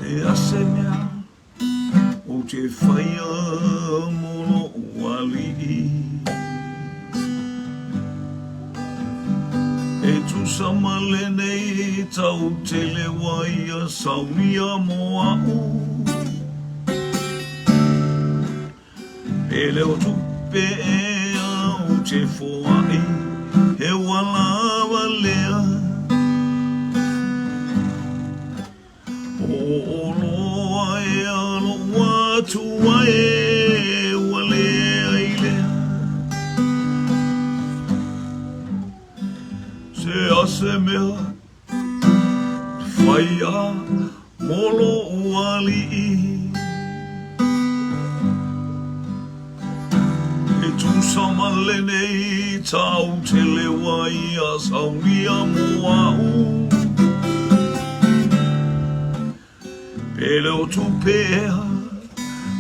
Se a se mea ou te whaia mo lou alii. E tusa ma lenei tau tele ua ia saunia mo a'u. E le o tupe ea ou te foai, he ua lava lea. O oloa ea lou atua e ua leai lea. Se a se mea whaia mo lou alii. E tusa ma lenei tau tele ua ia saunia mo a'u. Pe le o tupe ea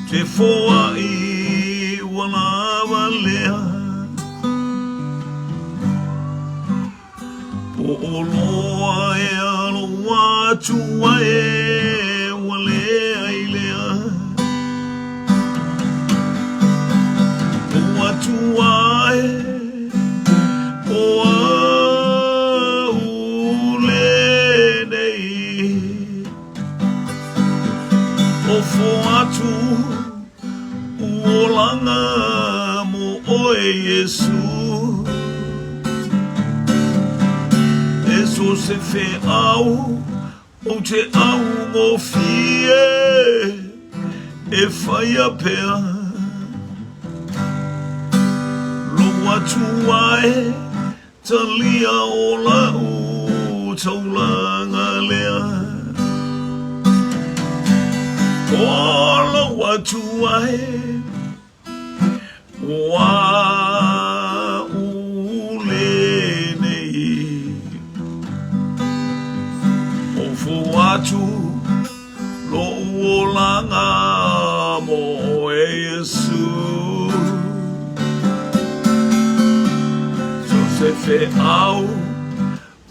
te foai ua lava lea. Po o loa ea lou atua e ua leai lea. Lou atua e o au lenei. Ofo atu Uolaga mo oe Iesu. E so se feau ou te augofie e whaia pea. Lou atua e talia o lau taulaga lea. O lou atua e o au lenei. Ofo atu Lou olaga mo oe Iesu. So se feau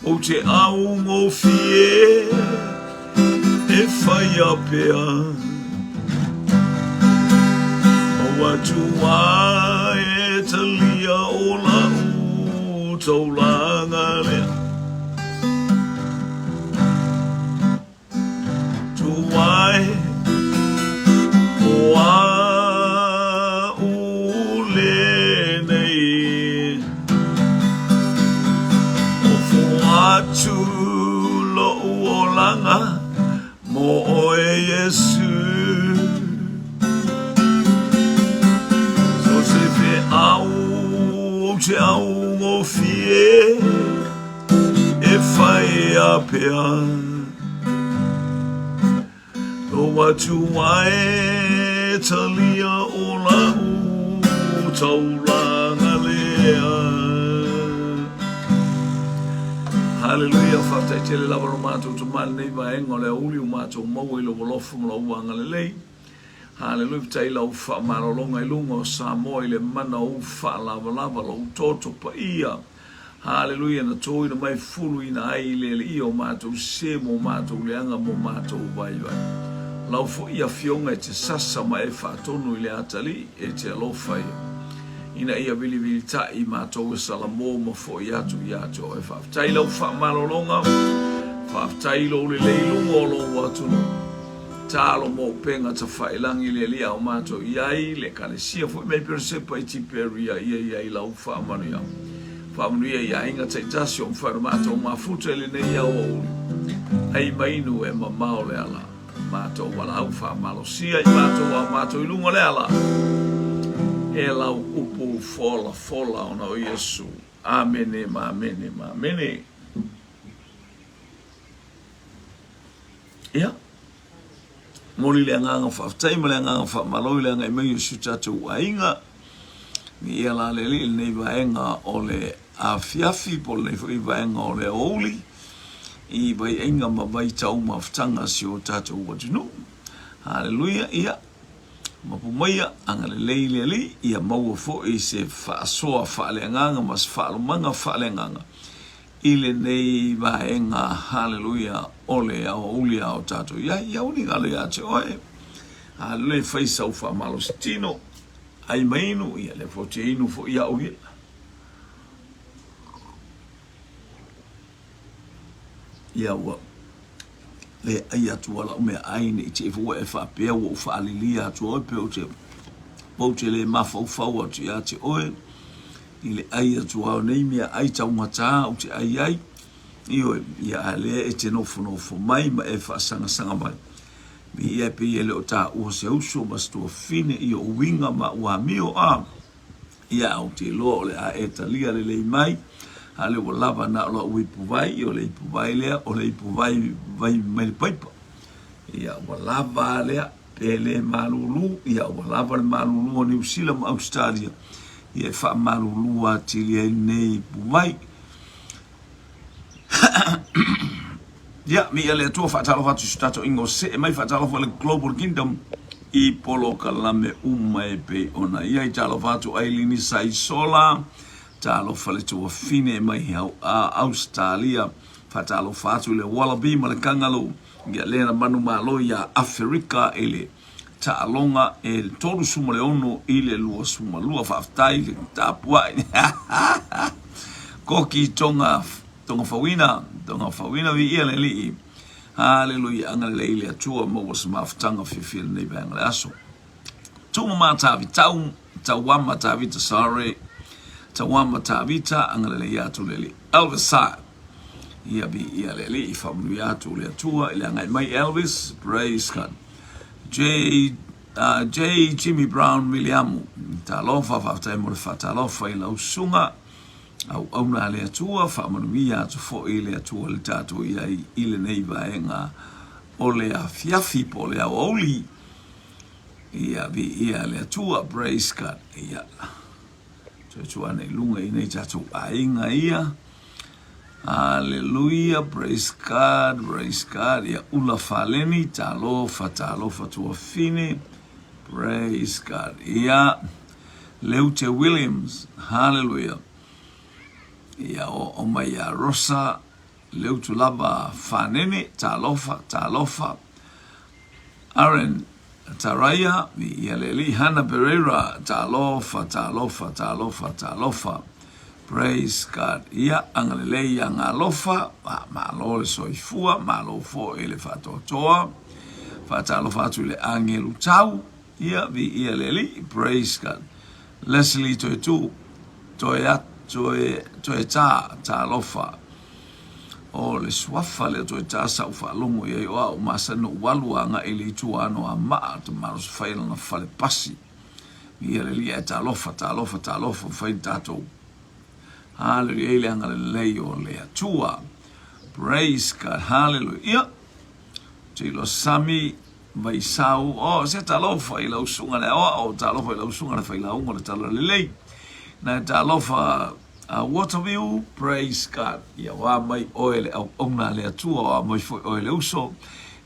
ou te augofie e whaia pea. Ou atua e talia o lau taulaga lea. Tuai o au lenei. Ofo atu lou olaga mo oe Iesu. So se feau ou te augofie e whai a pea. Lou atua e talia o lau taulaga lea. Haleluia, faafetai tele lava lo matou tama i lenei vaega o le aoauli ua matou maua i lou alofa ma lou agalelei. Haleluia, faafetai i lau faamalologa i luga o Samoa i le mana o ou faalavalava, lou toto paia. Haleluia, na toina mai fuluina ai i le Alii o matou sese mo matou leaga mo matou vaivai. Lau foi Afioga e te sasa ma e faatonu i le atalii e te alofa ia, ina ia vilivilitai matou e salamo ma foi atu ia te oe. Faafetai i lau faamalologa, faafetai i lou lelei i luga o lou atunuu. Talo mo upega tafailangi i le Alii a o matou i ai, le Ekalesia foi mai Peresepa i Tiperia ia i ai lau faamanuia. Faamanuia i aiga taitasi o mafai ona matou mafuta i lenei aoauli. Ai mainu e mamao le ala. Matou valaau faamalosia i matou a matou i luga o le ala. E lau upu folafola ona o Iesu. Amene ma amene ma amene. Ia, momoli le agaga faafetai ma le agaga faamalo i le agai mai o si o tatou aiga. Ia la le alii lenei vaega o le afiafi po o lenei foi vaega o le aoauli i vaiaiga ma vaitau mafutaga a si o tatou atunuu. Haleluia, ia, mapu maia, agalelei le Alii, ia maua foi se faasoa faaleagaga ma se faalomaga faaleagaga. i lenei vaega, haleluia, o le aoauli a o tatou i ai. Ia uni galo ia te oe, haleluia, fai sau faamalosi tino, ai ma inu, ia lea foi te inu foi au ia. Ia ua le ai atu a lau mea ai ne i te i foi ua e faapea ua ou faalilia atu oe pe ou te ou te le mafaufau atu ia te oe i le ai atu ao nei mea ai taugata ou te ai ai. Ioe, ia a lea e te nofonofo mai ma e faasagasanga mai. Mi ia e pei e le o taua se uso ma se tuafafine i ou uiga ma ou amio a. Ia, ou te iloa o le a e talia lelei mai, a lea ua lava na o lau ipuvai, ia o le ipuvai lea, o le ipuvai vai mai le paipa. Ia, ua lava a lea, pe le malulu, ia ua lava le malulu o Niu Sila ma Ausetalia, ia e faamalulu atili ai lenei ipuvai. Ia, viia le Atua, faatalofa atu i so tatou ingoa see mai, faatalofa i le Global Kingdom i polokalame uma e pei ona i ai. Talofa atu Ailini Saisola, talofa le tuafine mai Ausetalia, faatalofa atu i le Wallaby ma le Kangaloo, ia lea na manumalo ia Aferika i le taaloga e 36 i le 22. Faafetai le tapuai. Koki Tonga Tonga fauina, tonga fauina viia le Alii. Haleluia, agalelei le Atua maua se mafutaga fiafia lenei vaega le aso. Tumu ma Tavitau, Tauama Tavita, sorry. Tauama Tavita, agalelei atu le Alii. Elvis Sa, ia viia le Alii, faamanuia atu le Atua i le agai mai Elvis, praise God. J, J. Jimmy Brown Miliamu, talofa, faafetai mo le faatalofa i lau susuga. Auauna a le Atua, faamanuia atu foi le Atua i le tatou i ai i lenei vaega o le afiafi po o le aoauli. Ia, viia le Atua, praise God. Ia, toe tuu ane i luga i nei tatou aiga ia. Hallelujah, praise God, praise God. Ia, ula faleni, talofa, talofa tuafine. Praise God. Ia, Leute Williams, hallelujah. Ia o o mai ia Rosa, Leutu lava Fanene, talofa, talofa. Aaron Taraia, ia le alii Hannah Pereira, talofa, talofa, talofa, talofa. Praise God. Ia, agalelei ia Galofa, malo le soifua, malo foi le faatoatoa. Faatalofa atu i le agelu tau, Ia, viia le Alii, praise God. Leslie toe tu, toe at, toe, toe tā, talofa. O le suafa lea toe tā sa ou faalogo i ai o au masani na ou alu agai i le itu ano a maa ta malosi fai lana fale pasi. Viia le Alii ae talofa, talofa, talofa, fai ni tatou. Hallelujah, i le agalelei o le Atua. Praise God, hallelujah. Ia, te iloa Sami, Vaisau, oh, se talofa i lau susuga le aoao, talofa i lau susuga le failauga o le Talalelei. Na e talofa a Waterview, praise God. Ia wā mai oe le auauna a le Atua, wā mai foi oe le uso.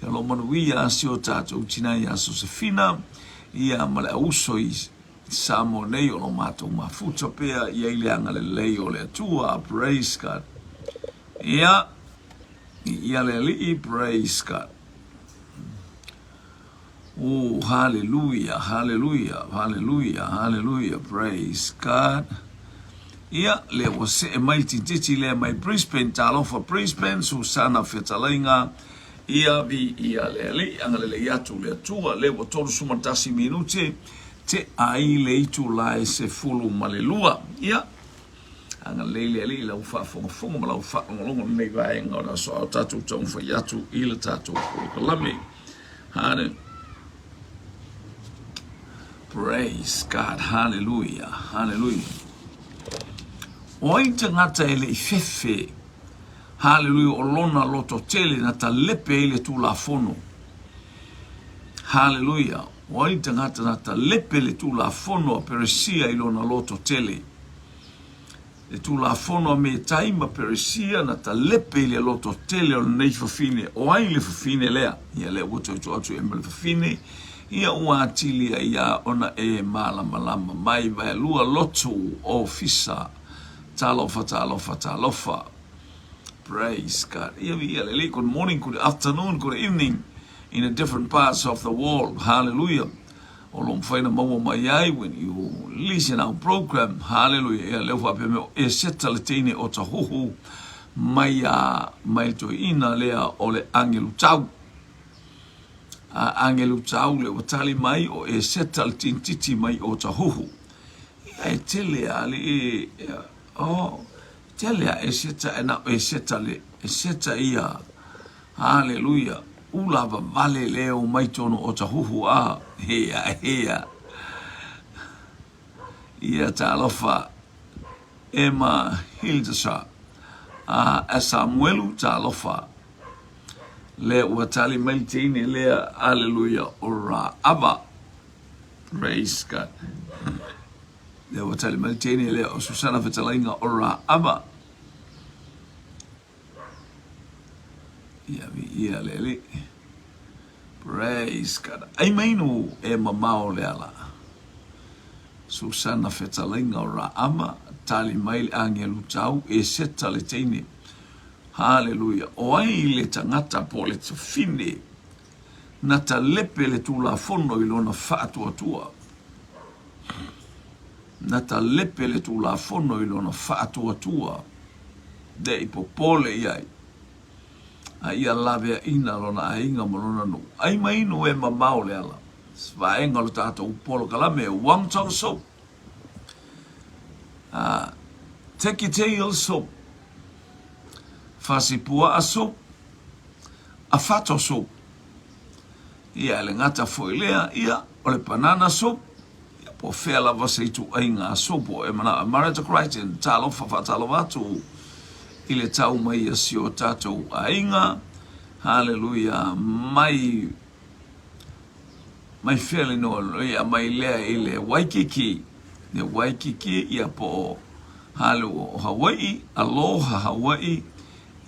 Ia lo manuia si o tātou tina ia Sosefina, ia ma le auso i Samoa nei o lo mātou mafuta pea ia i le agalelei o le Atua, praise God. Ia, ia le Alii, praise God. Oh, hallelujah, hallelujah, hallelujah, hallelujah, praise God. Ia, le ua see mai tititi lea mai Brisbane, talofa Brisbane, Susana Fetalaiga, ia vi ia le alii, agalelei atu le Atua, le ua 31 minute, te ai le itula e 12. Ia, Agalelei le Alii i lau faafogafoga ma lau faalogologo i lenei vaega o le aso a o tatou taumafai atu i le tatou polokalame. Hale. Praise God. Hallelujah. Hallelujah. O ai tagata e le i fefe. Hallelujah. O lona loto tele na talepe ai le Tulafono. Hallelujah. O ai tagata na talepe le Tulafono a Peresia i lona loto tele. Le Tulafono a Metai ma Peresia na talepe i le loto tele o lenei fafine. O ai le fafine lea? Ia lea ua toe tuu atu e ma le fafine, ia ua atili ai ia ona e malamalama mai vaelua loto ofisa. Talofa, talofa, talofa. Praise God. Ia viia le Alii. Good morning, good afternoon, good evening in the different parts of the world. Hallelujah. O lo mawhai na maua mai ai when you listen our program. Hallelujah. Ia leo whapea me o e seta le teine o ta huhu mai a mai toi ina lea o le angelu tau. A angelu tau le watali mai o e seta le tintiti mai o ta huhu. Ia e tele a le e, oh, Tele a Eseta e na o Eseta le Eseta ia. Haleluia. Ula vavale leo mai tono o tahuhu a hea hea. Ia talofa Emma Hildesa a a Samuelu talofa le ua tali mai teine lea aleluia o ra ava. Praise God. Lea ua tali mai le teine lea o Susana fetalaiga o Raava. Ia viia le Alii. Praise God. Ai mai nu e mamao le ala. Susana fetalaiga o Raava, tali mai le agelu tau e seta le teine. Haleluia. O ai le tagata po le tafine na talepe le Tulafono i lona faatuatua. Na talepe le Tulafono i lona faatuatua, le i popole i ai, a ia laveaina lona aiga ma lona nuu. Ai mai inu e mamao le ala, vaega o le tatou polokalame Wang Tong Soup. Teki Tail Soup, Fasipuaa Soup, Afato Soup. Ia, e le gata foi lea, ia, o le banana soup, ia, po o fea lava se ituaiga soup o e manao. Mareta Crichton, talofa faatalofa atu i le tau mai a si o tatou aiga. Haleluia, mai, mai fea le inoa, ia, mai lea i le Waikiki, le Waikiki, ia, po o, hale, o Hawaii, aloha Hawaii,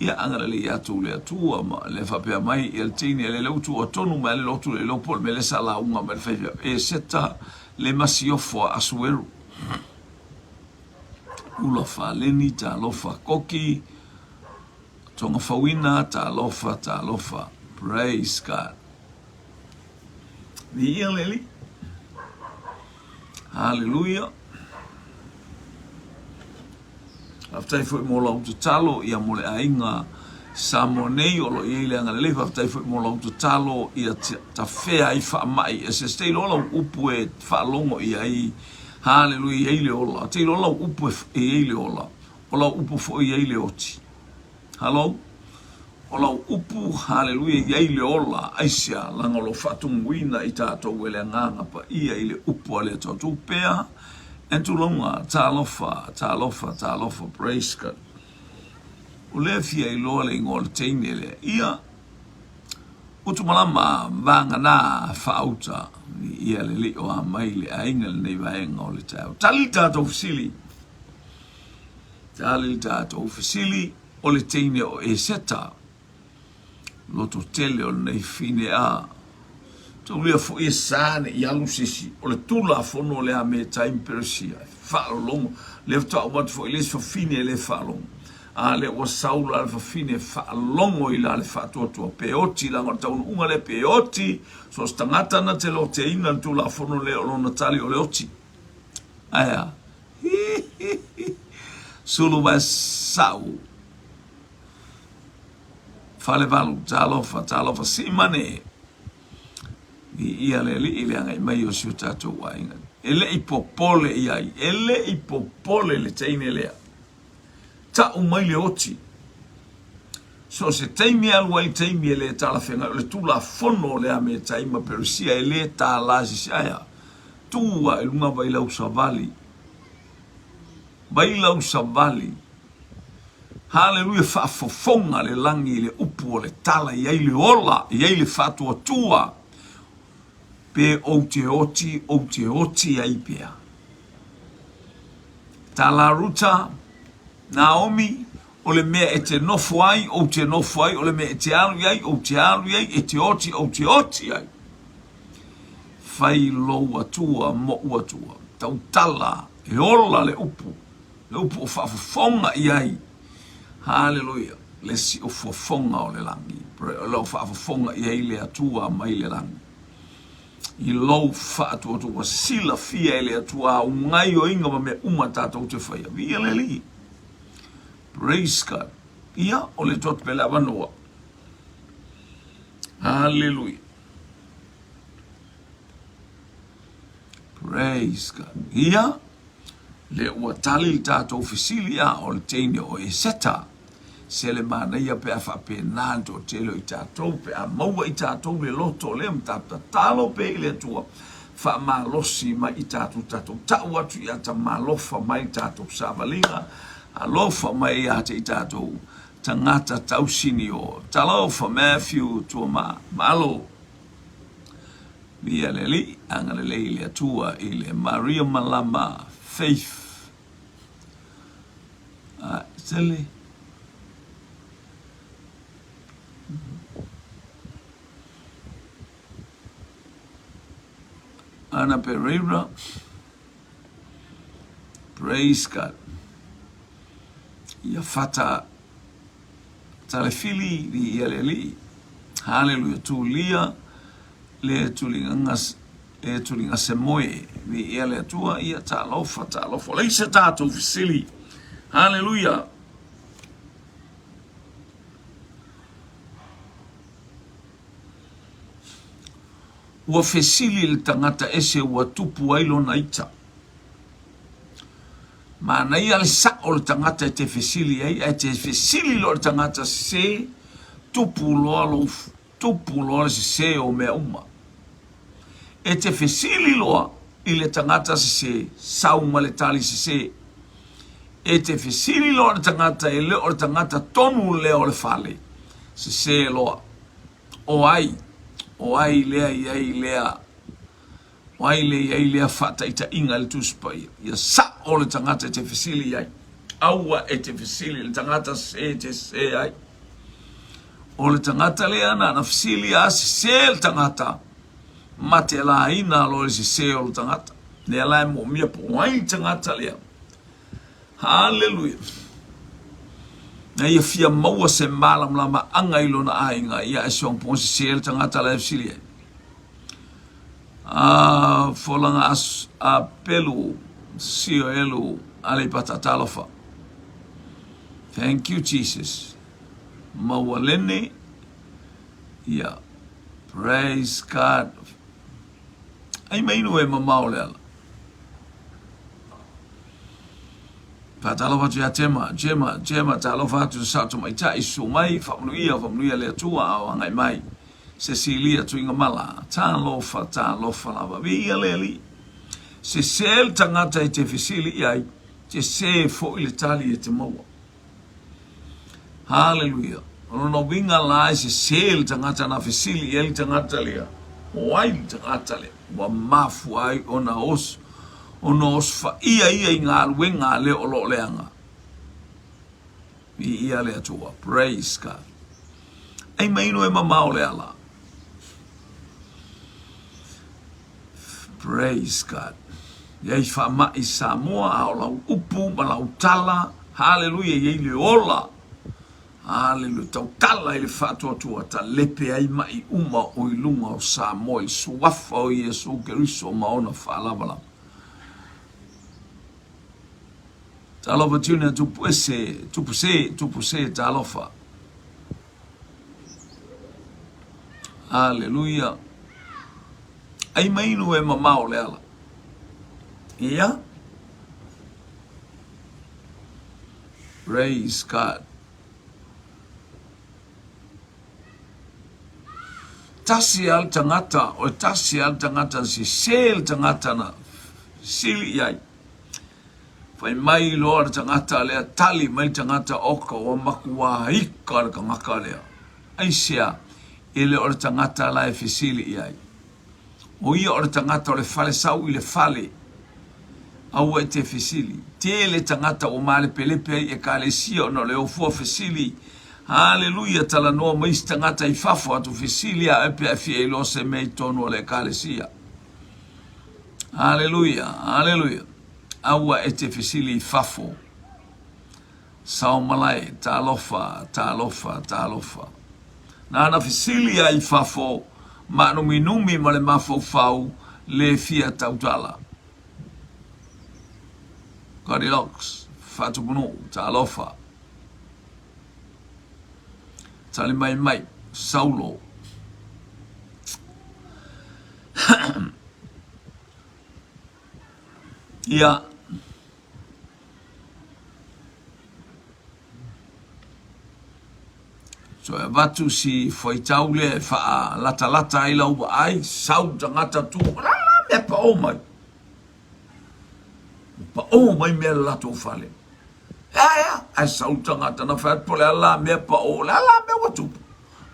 Ia agalelei atu le Atua ma le faapea mai ia le teine le leu tua tonu mai le lotu le lopo le mele sa lauga mai le faifeau e seta le masiofo a Asueru. Ula faleni talofa koki tonga fauina talofa talofa praise God. Viia le Alii. Hallelujah. Faafetai foi mo lau tatalo ia mo le aiga Samoa nei o lo o i ai le agalelei. Faafetai foi mo lau tatalo ia tafea ai faamai. E se te iloa lau upu e faalogo i ai. Haleluia, i ai le ola. Te iloa lau upu e i ai le ola. O lau upu foi i ai le oti. Hello? O lau upu, haleluia, i ai le ola, aisea, laga o lo o faatumuina i tatou e le Agaga Paia i le upu a le Atua. Tuu pea and tulauga, talofa, talofa, talofa, praise God. O lea fia iloa le igoa o le teine lea. Ia, Utumalama, vagana, faauta, ia le lio a mai le aiga lenei vaega o le taeao. Tali le tatou fesili. Tali le tatou fesili. O le teine o Eseta, loto tele o lenei fine a taulia foi e sa ne i alu se isi. O le Tulafono lea me time Peresia, e faalologo. Lea faatoa uma atu foi le isi fafine e le faalogo. A lea ua sau la le fafine e faalogo i la le faatuatua pe oti leaga o le taunuuga lea pe oti so o se tagata na te loteina le Tulafono lea o lona tali o le oti. Ae a? Sulu vai sau. Falevalu, talofa, talofa, Simane. I ia le alii le agai mai o si o tatou aiga. E le i popole i ai, e le i popole le teine lea. Ta'u mai le oti. So o se taimi e alu ai taimi e le talafeagai, o le Tulafono lea me taima Peresia e le tālā se isi. Ae a? Tū a i luga vailau savali. Vailau savali. Haleluia, faafofoga le lagi i le upu o le tala, i ai le ola, i ai le faatuatua. Pe ou te oti, ou te oti ai pea. Tala Ruta, Naomi, o le mea e te nofo ai, ou te nofo ai, o le mea e te alu i ai, ou te alu i ai, e te oti, ou te oti ai. Fai lou Atua moʻu Atua. Tautala, e ola le upu, le upu o faafofoga i ai. Haleluia. Le siufofoga o le lagi, o lo o faafofoga i ai le Atua mai le lagi. I lou faatuatua ua silafia e le Atua au gaioiga ma mea uma tatou te faia. Viia le Alii. Praise God. Ia, o le tuu atu pea le avanoa. Hallelujah. Praise God. Ia, le ua tali le tatou fesili a o le teine o Eseta. Se le manaia pe a faapena le toatele o i tatou, pe a maua i tatou le loto lea ma tatou tatalo pea i le Atua, faamalosi mai i tatou, tatou tau atu ia tamalofa mai le tatou savaliga, alofa mai ia te i tatou tagata tausinio. Talofa Matthew Tuama, malo. Viia le Alii, agalelei le Atua i le Maria Malama Faith. A, sele. Ana Pereira. Praise God. Ia fata Talefili viia le Alii. Haleluia Tulia le tuligaga le tuliga se moe viia le Atua ia talofa talofa leai se tatou fesili. Haleluia. Ua fesili le tagata ese ua tupu ai lona ita. Manaia le sa'o o le tagata e te fesili ai, ae te fesili loa i le tagata sese, tupu loa lou, tupu loa le sese o mea uma. E te fesili loa i le tagata sese, sau ma le tali sese. E te fesili loa i le tagata e le o le tagata tonu lea o le fale, sese loa. O ai? O ai lea i ai lea? O ai lea i ai lea faataitaiga i le Tusi Paia? Ia sa'o le tagata e te fesili i ai. Aua e te fesili i le tagata sese e te sese ai. O le tagata lea na na fesili a sese le tagata, matelaina loa le sese o le tagata. Lea la e moomia po o ai le tagata lea. Haleluia! Na ia fia maua se malamalamaaga i lona aiga, ia ae soapoa sese le tagata la e fesili ai. A folaga as, a pelu sio elu Aleipata talofa. Thank you Jesus. Maualene ia praise God. Ai mai inu e mamao le ala. Faatalofa atu ia Tema, Jema, Jema, talofa atu le sao tamaitai, susu mai, faamanuia, faamanuia le Atua a o agai mai. Cecilia Tuigamala, talofa, talofa lava, viia le Alii. Sese le tagata e te fesili i ai, sese foi le tali e te maua. Haleluia. O lona uiga la e sese le tagata na fesili i ai le tagata lea, o ai le tagata lea? Ua mafua ai ona os, ona osofaia ia i galuega a le o lo o leaga. Viia le Atua. Praise God. Ai mai inu e mamao le ala. Praise God. Ia i faama'i Samoa a o lau upu ma lau tala. Haleluia, i ai le ola. Haleluia, tautala i le faatuatua, talepe ai ma'i uma o i luga o Samoa i le suafa o Iesu Keriso ma ona faalavalava. Talofa Junior tupu ese, tupu se, tupu se, talofa. Aleluia. Ai mai inu e mamao le ala. Ia. Praise God. Tasi a le tagata, o le tasi a le tagata, sese le tagata na sili i ai. Fai mai loa le tagata lea, tali mai le tagata, Oka, ua makuā ika le tagata lea. Aisea? E le o le tagata la e fesili i ai. O ia o le tagata o le fale sau i le fale. Aua e te fesili. Tele tagata ua malepelepe ai ekalesia ona o le ofua fesili. Haleluia, talanoa mai isi tagata i fafo atu fesili a oe pe a e fia iloa se mea i tonu o le ekalesia. Haleluia, haleluia. Aua e te fesili i fafo. Saomalae, talofa, talofa, talofa. Nāna fesili ai i fafo, maanuminumi ma le mafaufau le fia tautala. Goldilocks, Faatupunuu, talofa. Tali mai mai, Saulo. Ia. So e avatu si faitau lea e faalatalata ai lau vaai, sau tagata tu, o le a la mea pao mai? Ua pao mai mea i le latou fale. Ea ea, ae sau le tagata na fai atu po o le a la mea pao, o le a la mea ua tupu?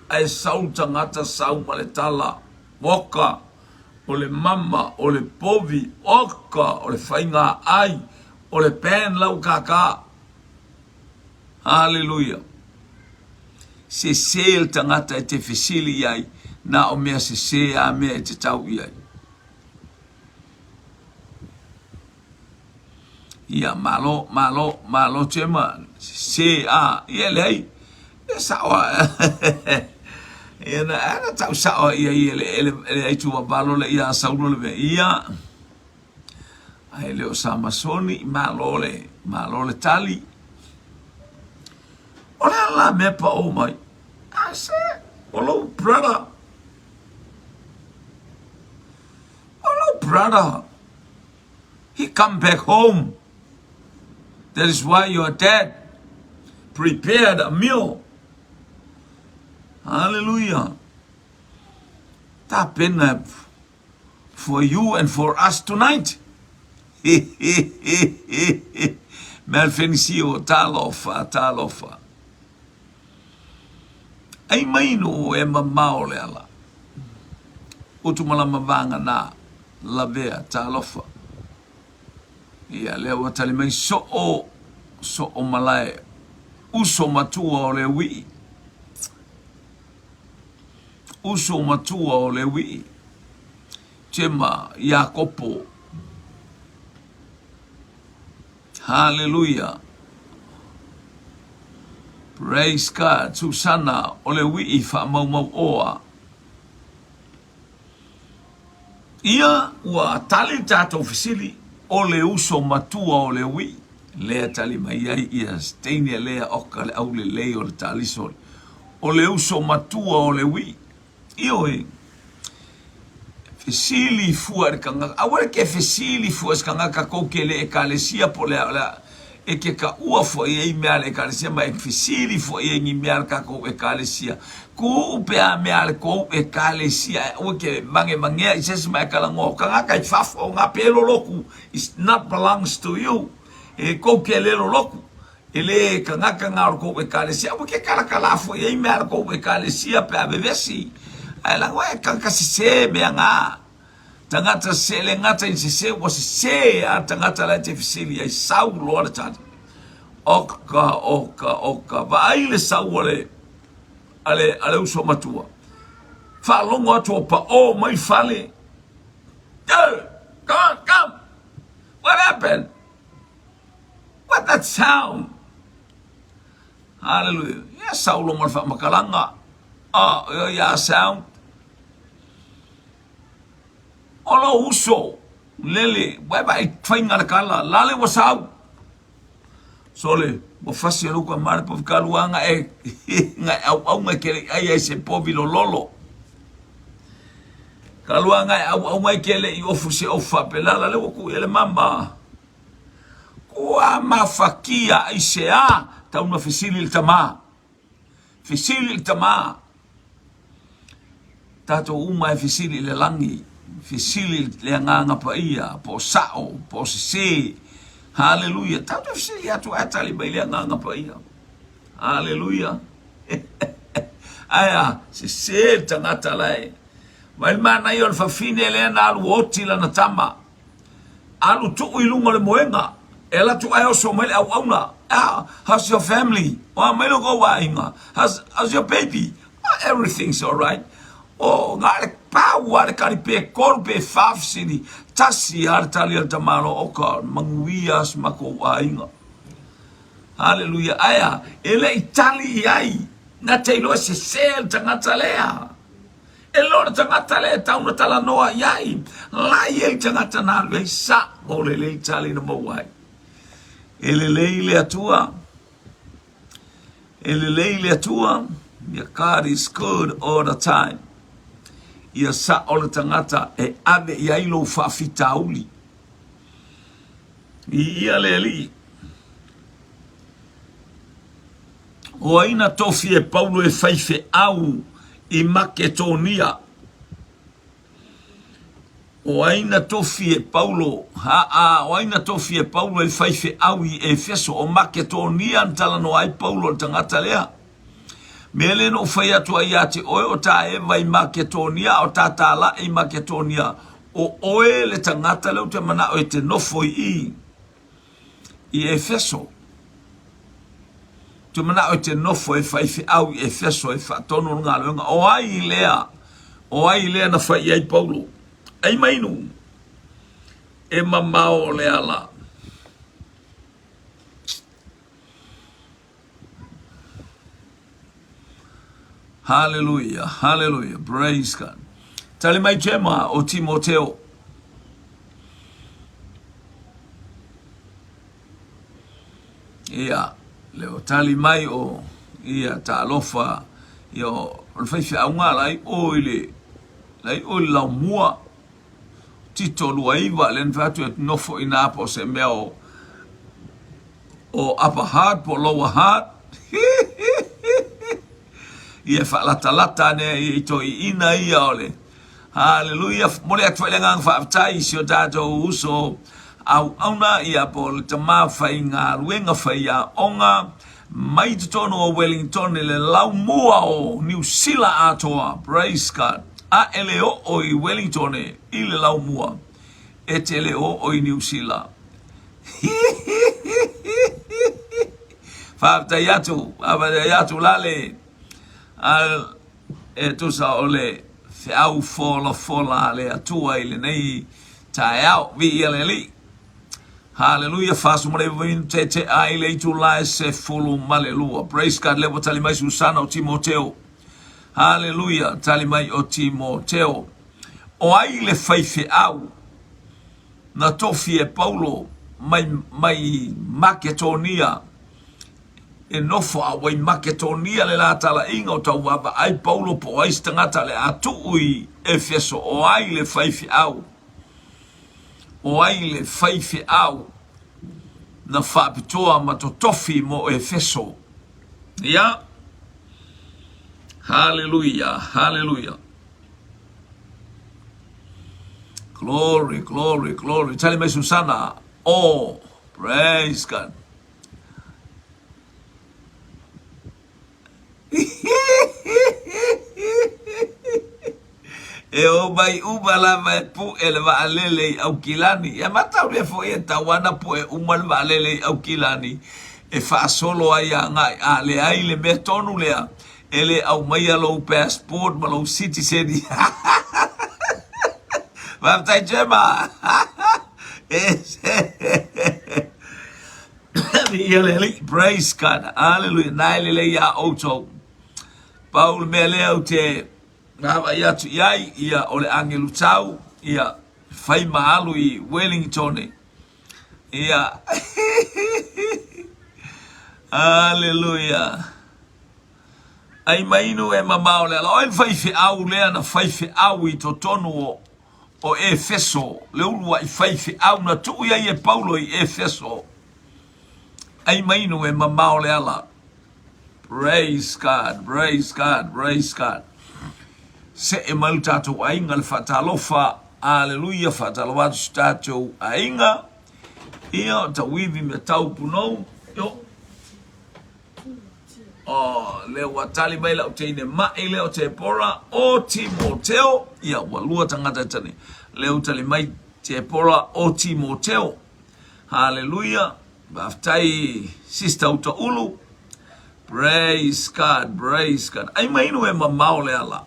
Ae sau le tagata sau ma le tala, oka, o le mama, o le povi, oka, o le faiga ai, o le pan lau kākā. Haleluia! Sese le tagata e te fesili i ai, na o mea sese a mea e te tau i ai. Ia, malo, malo, malo Gemma, sese a, ia leai, e sao a, ia na, na tau sao ia ia le, le, le aitu vavalo le ia saulo le mea, ia, Ae le o Samasoni, malo le, malo le tali. O le a la mea paʻo mai? I said, o lou brother. O lou brother. He come back home. That is why your dad prepared a meal. Hallelujah. Tapena for you and for us tonight. Mea Fenisio, talofa, talofa. Ai mai no e mamao le ala. Utu malama vanga nā, lavea, talofa. Ia, lea ua tali mai soo, soo malae, uso matua o le wii. Uso matua o Lewi, Jema, Iakopo. Haleluia. Praise God. Susana o Lewi i faamaumau oa. Ia ua tali tatou fesili o le uso matua o Lewi. Lea tali mai ai ia Steine lea oka le aulelei o le taliso o le uso matua o Lewi. Ioe, fesili fua i le kanaka, aua le ke fesili fua i se kanaka kou ke le ekalesia po o le a, o le a, e ke kaʻua fua i ai mea a le ekalesia ma e fesili fua i ai ni mea a le kakou ekalesia. Kuu pe a mea a le kou ekalesia e aua ke magemagea i se isi ma e kalagoa o kangaka i fafo o nga pe loloku is not belongs to you. E kou ke le loloku. E le kangaka nga o le kou ekalesia. Aua ke kalakala fua i ai mea a le kou ekalesia pe a vevesi. Ae lagoa e kangaka sese mea nga. Tagata sese le gata i sese ua sese a tagata la e te fesili ai sau loa le tali. Oka, oka, oka, vaai le sau a le, a le, a le uso matua. Faalogo atu o paʻo mai fale. Go, come on, come. What happened? What that sound? Hallelujah. Ia sau loa ma le faamatalaga. Ah, ia sound. O lou uso, lele, ua e vaai faiga le kala, lale ua sau. Sole, ua fasi e luka mare povi kalua nga e, nga e au au nga ke le ai ai se povi lololo. Kalua nga e au au mai ke le i ofu se ofa pe lala le ua ku ele mama. Kua mafakia i se a, tau na fesili le tama. Fesili i le tama. Tatou uma e fesili i le lagi, fesili i le Agaga Paia, po o sao, po o sese. Haleluia. Tatou te fesili atu ae tali mai le Agaga Paia. Haleluia. Ae a, sese le tagata la e. Mai le manaia o le fafine lea na alu oti lana tama. Alu tuu i luga o le moega, e alu atu ae oso mai le auauna. Ah, how's your family? O a mai lo kou aiga? How's, how's your baby? Ah, everything's alright. O, nga le pau a le kali pe kolu pe fa fesili. Tasi a le tali a le tamalo, o ka manuia si makou aiga. Haleluia. Ae a? E le i tali i ai. Na te iloa e sese le tagata lea. E le o le tagata lea e tau na talanoa i ai. La i ai le tagata na alu ai sa'o lelei tali na maua ai. E lelei le Atua. E lelei le Atua. Ia God is good all the time. Ia sa'o le tagata e ave i ai lou faafitauli. Viia le Alii. O ai na tofi e Paulo e faifeau i Maketonia? O ai na tofi e Paulo, aa, o ai na tofi e Paulo e faifeau i Efeso? O Maketonia na talanoa ai Paulo i le tagata lea. Mea lea na ou fai atu ai ia te oe, o ta eva i Maketonia, a o ta tālaʻi i Maketonia, o oe le tagata lea ou te manaʻo e te nofo i i, i Efeso. Ou te manaʻo e te nofo e faifeau i Efeso e faatonu le galuega. O ai lea? O ai lea na fai i ai Paulo? Ai mainu, e mamao le ala. Hallelujah, hallelujah, praise God. Tali mai Gemma o Timoteo. Ia, le o tali mai o ia talofa ia o le faifeauga la i o i le la i o i le laumua Tito 29 lea na fai atu e nofo i ina po o se mea o o upper heart po o lower heart ia e faalatalata ane i toeaiina ia o le Haleluia momoli atu foi le agaga faafetai i si o tatou uso auauna ia po o le tama faigaluega faiaoga mai totonu o Wellington i le laumua o Niu Sila atoa praise God a e le oo i Wellington i le laumua e te le oo i Niu Sila Faafetai atu, faafetai atu Lale. E tusa o le feau folafola a le Atua i lenei taeao. Viia le Alii. Haleluia, 49 minute tea ai le itula e 12. Praise God, lea ua tali mai Susana o Timoteo. Haleluia, tali mai o Timoteo. O ai le faifeau na tofi e Paulo mai, mai Maketonia e nofo a ua i Maketonia le la talaiga o tau vaavaai Paulo po o ai se tagata le a tuu i Efeso o ai le faifeau o ai le faifeau na faapitoa ma totofi mo Efeso. Ia. Haleluia, haleluia. Glory, glory, glory. Tali mai Susana. Oh, praise God. E omai uma lava e puʻe le vaalele i Aukilani. Ia mataulia foi e tau ana puʻe uma le vaalele i Aukilani e faasolo ai agai a leai le mea tonu lea e le aumaia lou passport ma lou citizen. Faafetai Gemma. Viia le Alii. Praise God. Hallelujah. Na e lelei iā outou. Pau le mea lea ou te vaavaai atu i ai, ia, o le agelu tau, ia, fai ma alu i Wellington. Ia. Hallelujah. Ai mainu e mamao le ala. O ai le faifeau lea na faifeau i totonu o o Efeso, le uluai faifeau na tuu i ai e Paulo i Efeso. Ai mainu e mamao le ala. Praise God, praise God, praise God. Seʻe mai lo tatou aiga le faatalofa. Aleluia, faatalofa atu si tatou aiga. Ia, o tauivi me tau punou. Yo. Oh, lea ua tali mai lau teine maʻi lea o Tepora, o Timoteo. Ia, ua lua tagata e tali. Lea ua tali mai Tepora, o Timoteo. Haleluia. Faafetai Sister Utaulu. Praise God, praise God. Ai mai inu e mamao le ala.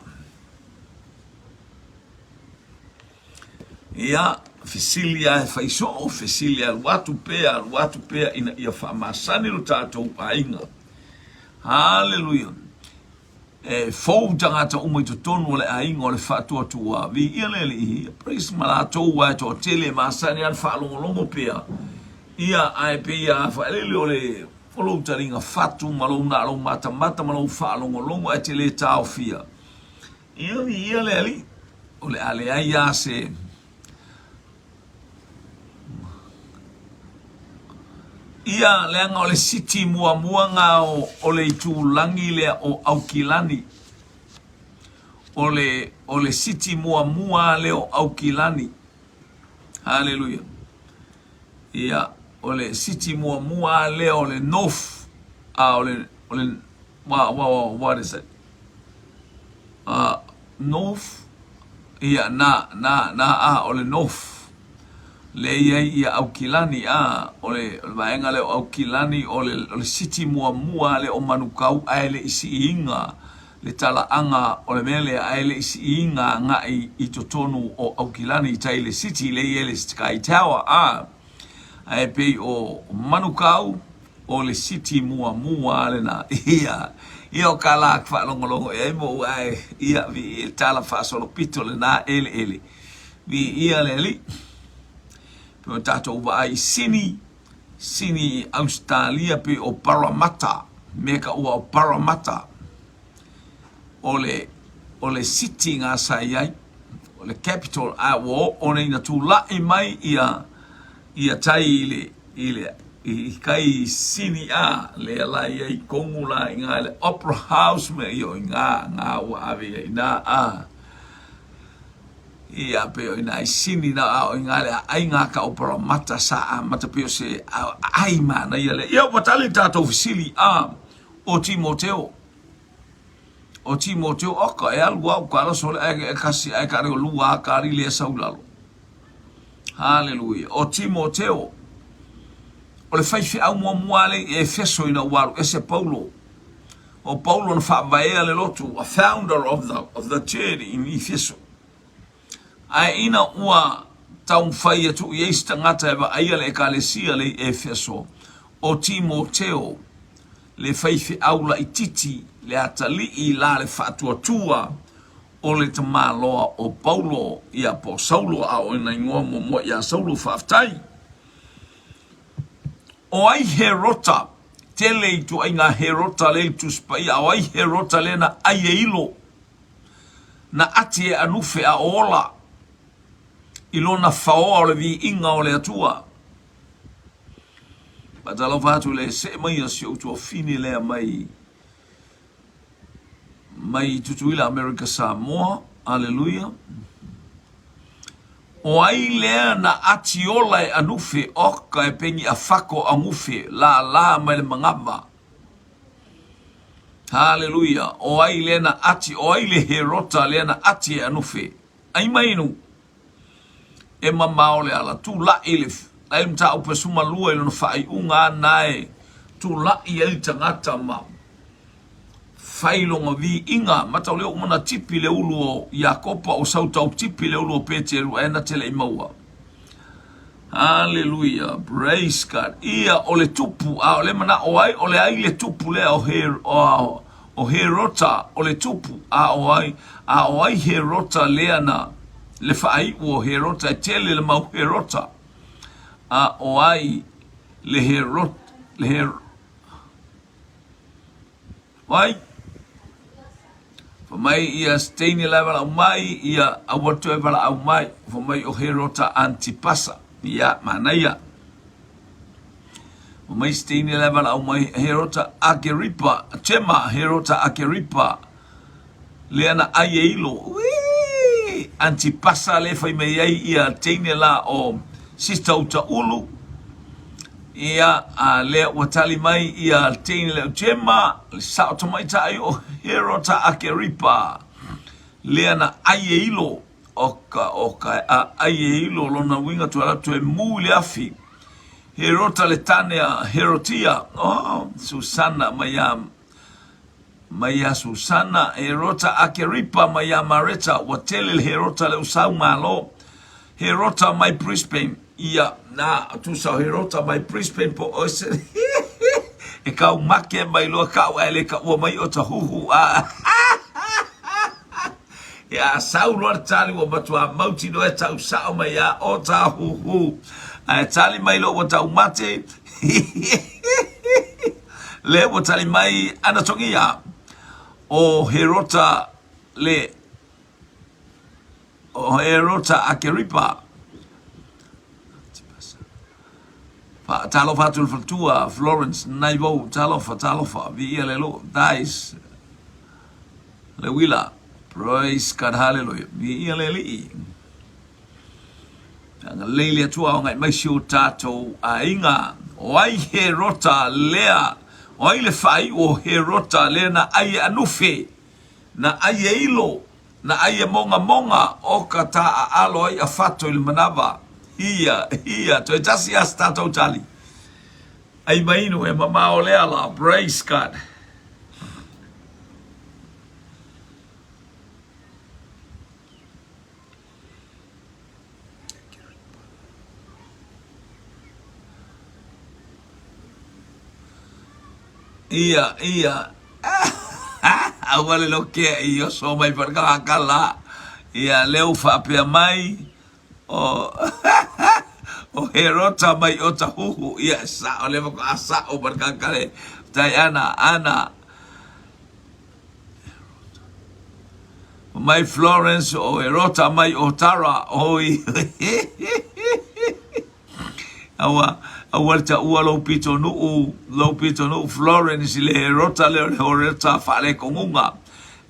Ia. Fesili lava e fai soo, fesili alu atu pea, alu atu pea ina ia faamasani lo tatou aiga. Haleluia! E fou tagata uma i totonu o le aiga o le faatuatua. Viia le Alii. Praise ma latou aua e toatele e masani lava le faalogologo pea. Ia, ae pei a faaeleele o le o lou taliga fatu ma lou na lou matamata ma lou faalogologo ae te le taofia. Ia, viia le Alii. O le a leai lava se Ia, leaga o le siti muamua na o, o le itulagi lea o Aukilani. O le, o le siti muamua lea o Aukilani. Haleluia. Ia, o le siti muamua lea o le North, a o le, o le, what, what, what is it? North, ia, na, na, na, a, o le North, lea i ai ia Aukilani, a, o le, o le vaega lea o Aukilani, o le, o le city muamua lea o Manukau, ae le i siiina le talaaga o le mea lea, ae le i siiina agai i totonu o Aukilani i tai i le city lea i ai le Sky Tower, a, ae pei o Manukau, O le city muamua lena. Ia, ia o ka la faalogologo i ai mo u ae, ia, vi, tala faasolopito lena eleele. Vi, ia le alii. Pe o tatou vaai i Sini, Sini i Ausetalia pei o Parramatta, mea taua o Parramatta. O le, o le city na sa i ai, o le capital, a ua oo nei ina tulai mai ia, ia tai i le, i le, i kai sini a lea la ia i kongu la i ngā le Opera House me io i ngā ngā ua ave ia i nā a ia pe o i nā i sini na a o i ngā le ai ngā ka opera mata sa a mata pe o se a ai mana ia le ia ua tali tātou fesili a o Timoteo o Timoteo oka e alu au ka raso le ai e kasi ai ka reo lua a ka rile e saulalo Haleluia. O Timoteo, o le faifeau muamua lea i Efeso ina ua alu ese Paulo. O Paulo na faavaea le lotu, a founder of the, of the church in Efeso. Ae ina ua taumafai e tuu i ai se tagata e vaaia le ekalesia le i Efeso, o Timoteo, le faifeau laititi, le atalii la le faatuatua, O le tamaloa o Paulo ia po o Saulo a o ina igoa muamua ia Saulo faafetai. O ai Herota? Tele ituaiga Herota lea i Tusi Paia. O ai Herota lea na ai e ilo? Na ati e anufe a o ola i lona faoa o le viiga o le Atua. Faatalofa atu le see mai a si ou tuafine lea mai mai Tutuila Amerika Samoa. Aleluia. O ai lea na ati ola e anufe oka e pengi a fako agufe la la mai le manava. Haleluia. O ai lea na ati, o ai le Herota lea na ati e anufe. Ai mai inu. E mamao le ala, tula'i le ai le mataupu e sumalua i lona faaiuga ana e tula'i ai le tagata ma fai lona viiga. Matau lea ua uma ona tipi le ulu o Iakopa, ua sau tau tipi le ulu o Peteru ae na te le i maua. Haleluia, praise God. Ia o le tupu, a o le mana'o ai, o le ai le tupu lea o Her, o, o Herota, o le tupu, a o ai, a o ai Herota lea na, le faai'u o Herota, e tele le mau Herota, a o ai le Herot, le Her, Wai? Fa mai ia Steini la e valaau mai, ia aua toe valaau mai. Fa mai o Herota Antipasa. Ia, manaia. Fa mai Steini la e valaau mai, Herota Ageripa, Tema Herota Ageripa. Lea na ai e ilo. Ui! Antipasa le fai mai ai ia teine la o Sister Utaulu. Ia, a lea ua tali mai ia teine le o Tema, le sao tamaitai o Herota Akeripa. Lea na ai e ilo o ka, o ka, a ai e ilo lona uiga toe ala toe mu i le afi. Herota le tane a Herotia, oh, Susana mai a Mai iā Susana, Herota Akeripa mai iā Mareta, ua tele le Herota le usau malo. Herota mai Brisbane, ia, na, tusa o Herota mai Brisbane po o se e kau make mai loa kau ae le kaua mai o tahuhu a Ia, a sau loa le tali ua matua mautinoa e tau sao mai ia o tahuhu. Ae tali mai loa ua taumate, lea ua tali mai Anatogia o Herota le o Herota Akeripa. Talofa atu le faletua Florence Naivou, talofa, talofa, viia le Alii, Thais Leuila, praise God, hallelujah, viia le Alii. Agalelei le Atua o agai mai si o tatou aiga. O ai Herota lea? O ai le faaiu o Herota lea na ai e anufe, na ai e ilo, na ai e mogamoga o ka taaalo ai a fato i le manava? Ia, ia, toe tasi a se tatou tali. Ai mainu e mamao le ala. Praise God. Ia, ia. Aua le lokea i oso mai wharakakala. Ia, leu whaapea mai. O, o Herota mai o tahuhu. Ia, sa o le wako a sa o wharakakale. Tai ana, ana. Mai Florence o Herota mai o Tara oi aua aua le taua lou pitonuu lou pitonuu Florence i le Herota lea o le Herota faalekoguga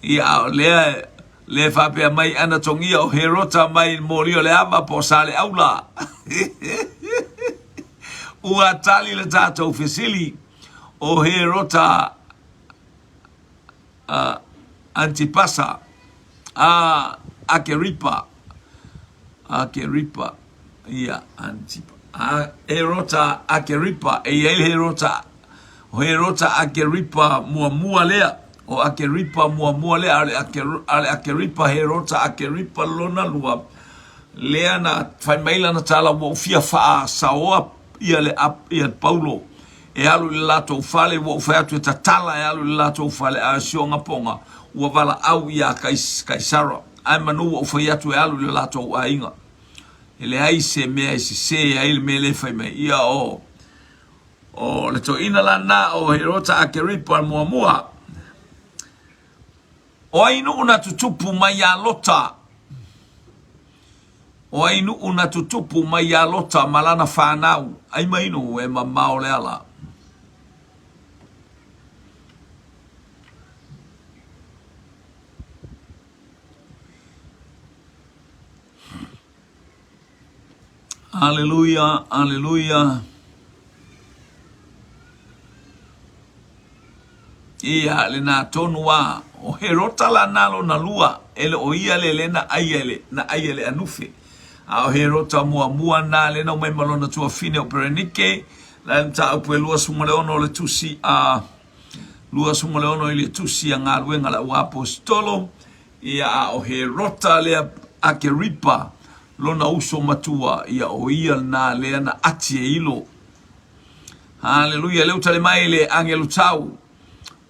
ia a o lea le faapea mai ana togia o Herota mai moli o le ava po o Saleaula ua tali le tatou fesili o Herota a Antipasa, a Akeripa, Akeripa, ia, Antipa, a Herota Akeripa, e i ai le Herota, o Herota Akeripa muamua lea, o Akeripa muamua lea, a o le Akeripa, Herota Akeripa lona lua, lea na fai mai lana tala, ua ou fia faasaoa ia le, ia Paulo, E alu i le latou fale, ua ou fai atu e tatala e alu i le latou fale, a o si ona poga, ua valaau iā Kaisara. Ae manu ua ou fai atu e alu i le latou aiga. E leai se mea e sesē ai le mea lea e fai mai. Ia o, o le toeaina la lena o Herota Akeripa muamua. O ai nuu na tutupu mai iā Lota? O ai nuu na tutupu mai iā Lota ma lana whanau? Ai mai nuu e mamao le ala. Aleluia, aleluia. Ia, lena tonu a. O Herota la na lona lua, e le o ia le le na ai e le, na ai e le anufe. A o Herota muamua na le na mai ma lona tuafine o Berenike, la le mataupu e 26 o le tusi a 26 i le tusi a galuega a le auaposetolo, Ia, a o Herota lea Akeripa, lona uso matua, ia o ia lena lea na ati e ilo. Haleluia, lea ua tali mai le agelu tau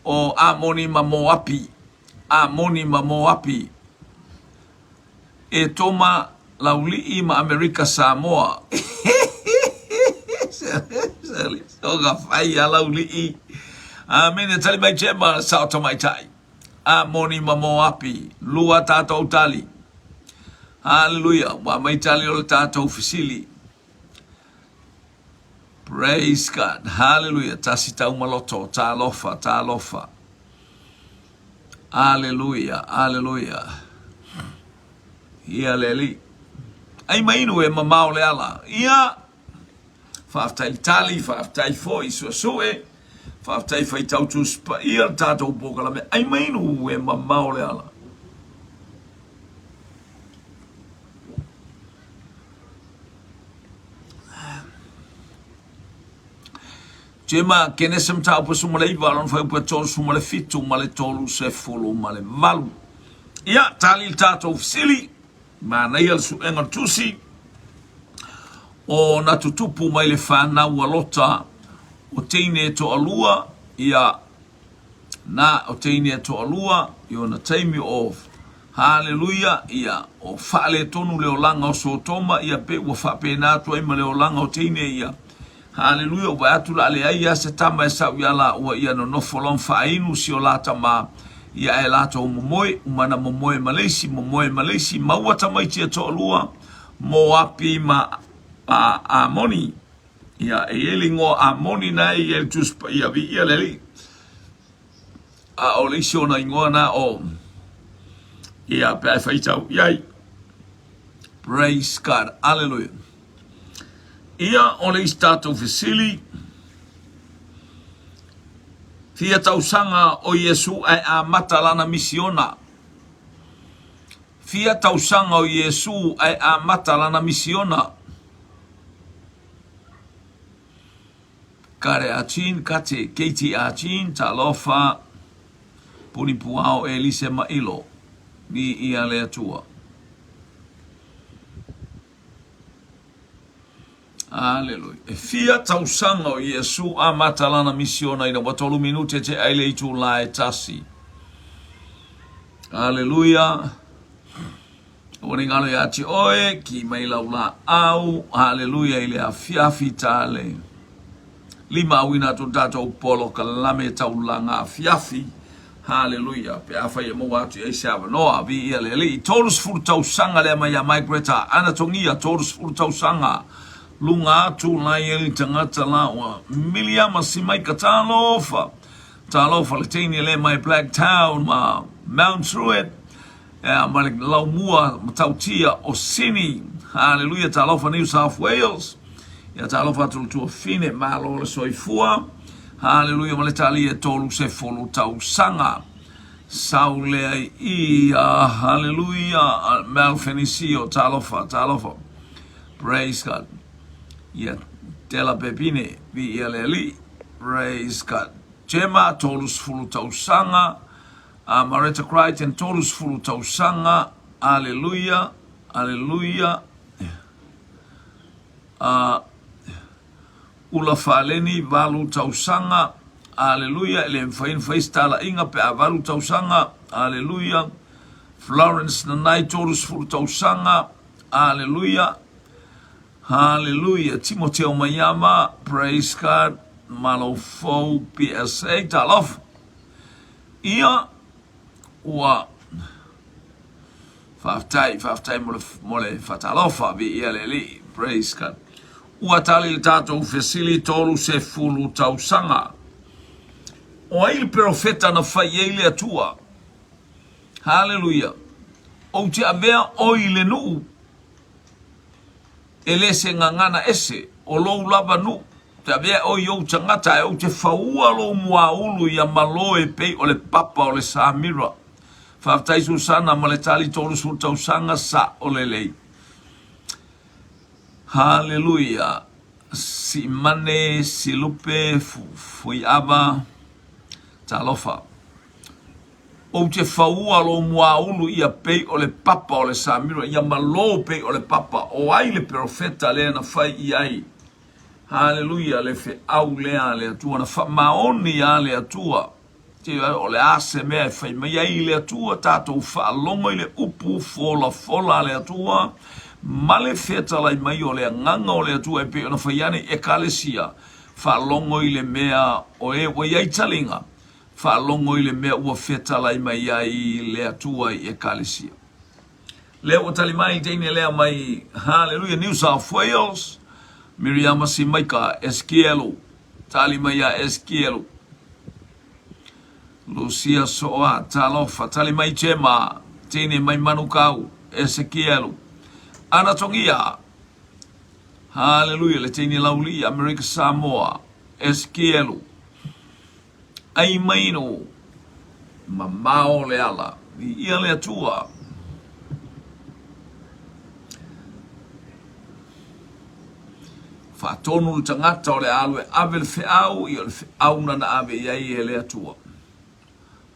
o Amoni ma Moapi, Amoni ma Moapi, e Toma Laulii ma Amerika Samoa. Soga fai a Laulii. Amene, tali mai Jema, sao tamaitai. Amoni ma Moapi, lua tatou tali. Haleluia, ua aumai tali o le tatou fesili. Praise God, haleluia, tasi taumaloto, talofa, talofa. Aleluia, aleluia. Ia le Alii. Ai ma inu e mamao le ala. Ia, Faafetai le tali, faafetai foi suesue, faafetai faitau Tusi Paia le tatou polokalame ai mai nu e mamao le ala. Jema, Kenese mataupu e 19, lona fuaiupu e 37 ma le 38. Ia, tali le tatou fesili, manaia le suega o le tusi. O na tutupu mai le fanau a Lota, o teine e toalua, ia, na o teine e toalua, i ona taimi o, haleluia, ia, o faaletonu le olaga o Sotoma, ia pe ua faapena atu ai ma le olaga o teine ia, haleluia, ua vaai atu la a leai lava se tama e sau ia laua, ia nonofo loa ma faainu si o la tama, ia ae latou momoe, uma na momoe ma le isi, momoe ma le isi, maua tamaiti e toalua, Moapi ma Amoni. Ia, e i ai le igoa Amoni na e i ai le Tusi Paia, viia le Alii. A o le isi ona igoa na o, ia, pe a e faitau i ai. Praise God. Alleluia. Ia, o le isi tatou fesili, fia tausaga o Iesu ae amata lana misiona? Fia tausaga o Iesu ae amata lana misiona? Kare a Jean, Kate, Katie a Jean, Talofa, Puni Puao, Elise ma Ilo. Viia le Atua. Aleluia. E fia tausaga o Iesu amata lana misiona ina ua tolu minute te ai le itulā e tasi. Aleluia. Ua ne galo iā te oe, ki mai lau laau. Aleluia i le afiafi tale. Lima auina atu le tatou polokalame taulaga afiafi. Haleluia. Pe afai e maua atu i ai se avanoa, viia le Alii. 30 tausaga lea mai ia Mike Greta, Anatogia, 30 tausaga. Luga atu lai e le tagata la ua Miliama Simaika, talofa. Talofa le teine le mai Blacktown ma Mount Druitt. Ea, ma le laumua matautia o Sini. Haleluia, talofa New South Wales. Ia talofa atu le tuafine, malo le soifua. Haleluia, ma le talia e 30 tausaga. Sau lea i ia, haleluia, Mel Fenisio, talofa, talofa. Praise God. Ia, Tela Pepine, vi ia le alii. Praise God. Gemma, 30 tausaga. A Mareta Crichton, 30 tausaga, Aleluia, Aleluia. A Ula Faleni, 8 tausaga, Aleluia, e le mafai ona fai se talaiga pe a 8 tausaga, Aleluia. Florence Nanai, 30 tausaga, Aleluia. Haleluia. Timoteo Maiama, praise God. Malo fou, PSA, talofa. Ia, ua faafetai, faafetai mo le, mo le faatalofa, viia le Alii, praise God. Ua tali le tatou fesili 30 tausaga. O ai le perofeta na fai ai le Atua? Haleluia. Ou te avea oe i le nuu E le se gagana ese, o lou lava nuu, te avea oe i ou tagata ae ou te faua lou muaulu ia malo e pei o le papa o le Samira. Faafetai Susana ma le tali 30 tausaga sa o lelei. Haleluia. Siimane, Silupe, Fuiava, talofa. Ou te faua lou muaulu ia pei o le papa o le samiro, ia malo pei o le papa. O ai le perofeta lea na fai i ai? Haleluia, le feau lea a le Atua, na faamaoni a le Atua. Te o le a se mea e fai mai ai le Atua, tatou faalogo i le upu folafola a le Atua, ma le fetalai mai o le Agaga o le Atua e pei ona fai ane i Ekalesia, faalogo i le mea o e ua i ai taliga, Faalogo i le mea ua fetalai mai ai le Atua i Ekalesia. Lea ua tali mai teine lea mai Haleluia New South Wales, Miriama Simaika Eskielu. Tali mai ia Eskielu. Lucia Soa, talofa. Tali mai Gemma, teine mai Manukau, Esekielu. Anatongia, Haleluia, le teine lauli Amerika Samoa, Esekielu. Ai mai no mamao le ala. Viia le Atua. Faatonu le tagata o le alu e ave le feau, ia o le feau na na ave i ai e le Atua.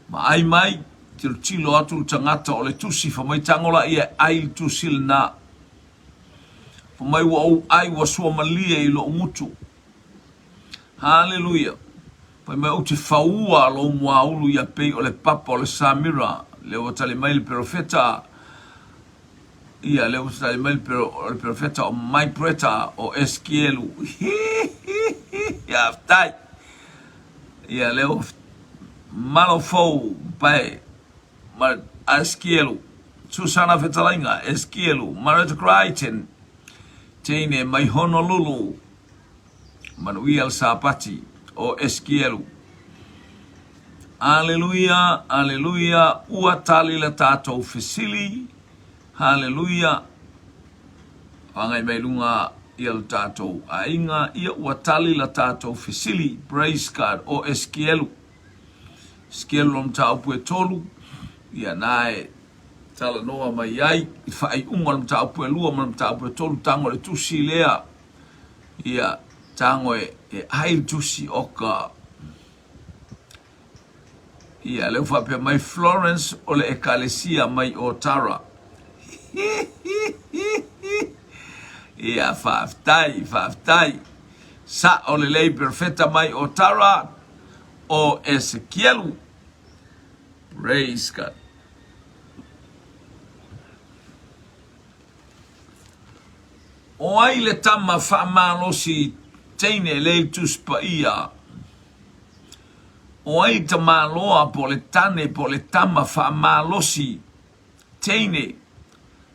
Ma ai mai, tilotilo atu le tagata o le tusi, fa mai tago laia e ai le tusi lena. Fai mai ua ou ai ua suamalie i lou gutu. Haleluia! Fai mai ou te faua lou muaulu ia pei o le papa o le samira. Lea ua tali mai le perofeta, ia lea ua tali mai le perofeta o Mike Bretta o Esekielu. Faafetai. Ia lea ua malo fou pae ma Esekielu. Susana Fetalaiga, Esekielu, Mareta Crichton, teine mai Honolulu. Manuia le Sapati o Esekielu. Aleluia, aleluia, ua tali le tatou fesili. Haleluia. Agai mai luga ia le tatou aiga, ia ua tali le tatou fesili. Praise God. O Esekielu. Esekielu lo mataupu e tolu. Ia na e talanoa mai ai i faaiuga o le mataupu e lua ma le mataupu e tolu tago le tusi lea. Ia, tago e, e ai le tusi o ka... Ia, lea ua faapea mai Florence o le ekalesia mai o Tara. Ia, faafetai, faafetai. Sa'o lelei perfeta mai o Tara o Esekielu. Praise God. O ai le tama faamalosi teine lei Tusi Paia? O ai tamaloa po o le tane po o le tama faamalosi teine,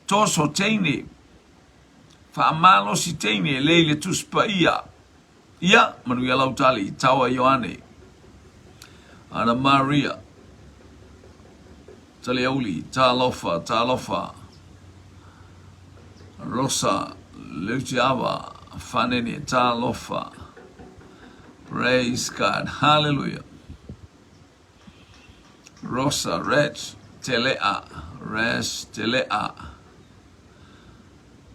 toso teine, faamalosi teine lei le Tusi Paia? Ia, manuia lau tali, Tawa Ioane, Ana Maria, Taliauli, Talofa, Talofa, Rosa, Leutiava, Fanene, Talofa. Praise God. Hallelujah. Rosa, Reg, Telea, Res, Telea.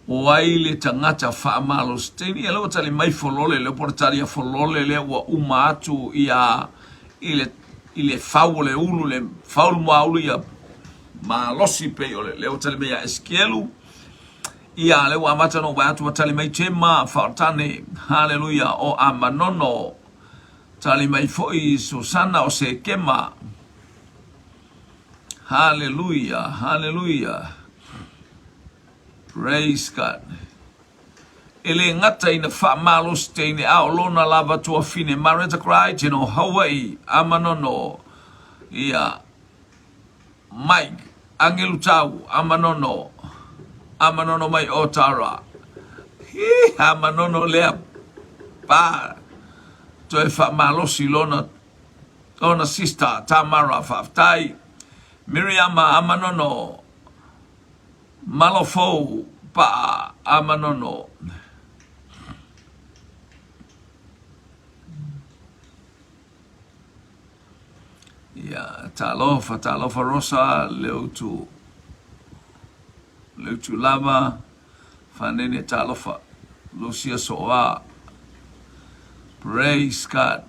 O ai le tagata faamalosi teini ia lea ua tali mai Folole lea po o le tali a Folole lea ua uma atu ia i le i le fau o le ulu le fau le muaulu ia malosi pei o le lea ua tali mai ia Esekielu ia lea ua amata ona ou vaai atu ua tali mai Tema Faotane haleluia o Amanono tali mai foi Susana o Sekema Haleluia, haleluia. Praise God. E le gata ina faamalosi teine a o lona lava tuafine Mareta Crichton o Hawaii, Amanono, ia, Mike, Angelu Tau, Amanono, Amanono mai Otara. Hi, Amanono lea pa toe faamalosi lona Lona sister Tamara faafetai. Miriama Amanono Malofou Paa Amanono. Ia, talofa, talofa Rosa, Leutu, Leutu lava. Fanene talofa Lucia Soa Praise God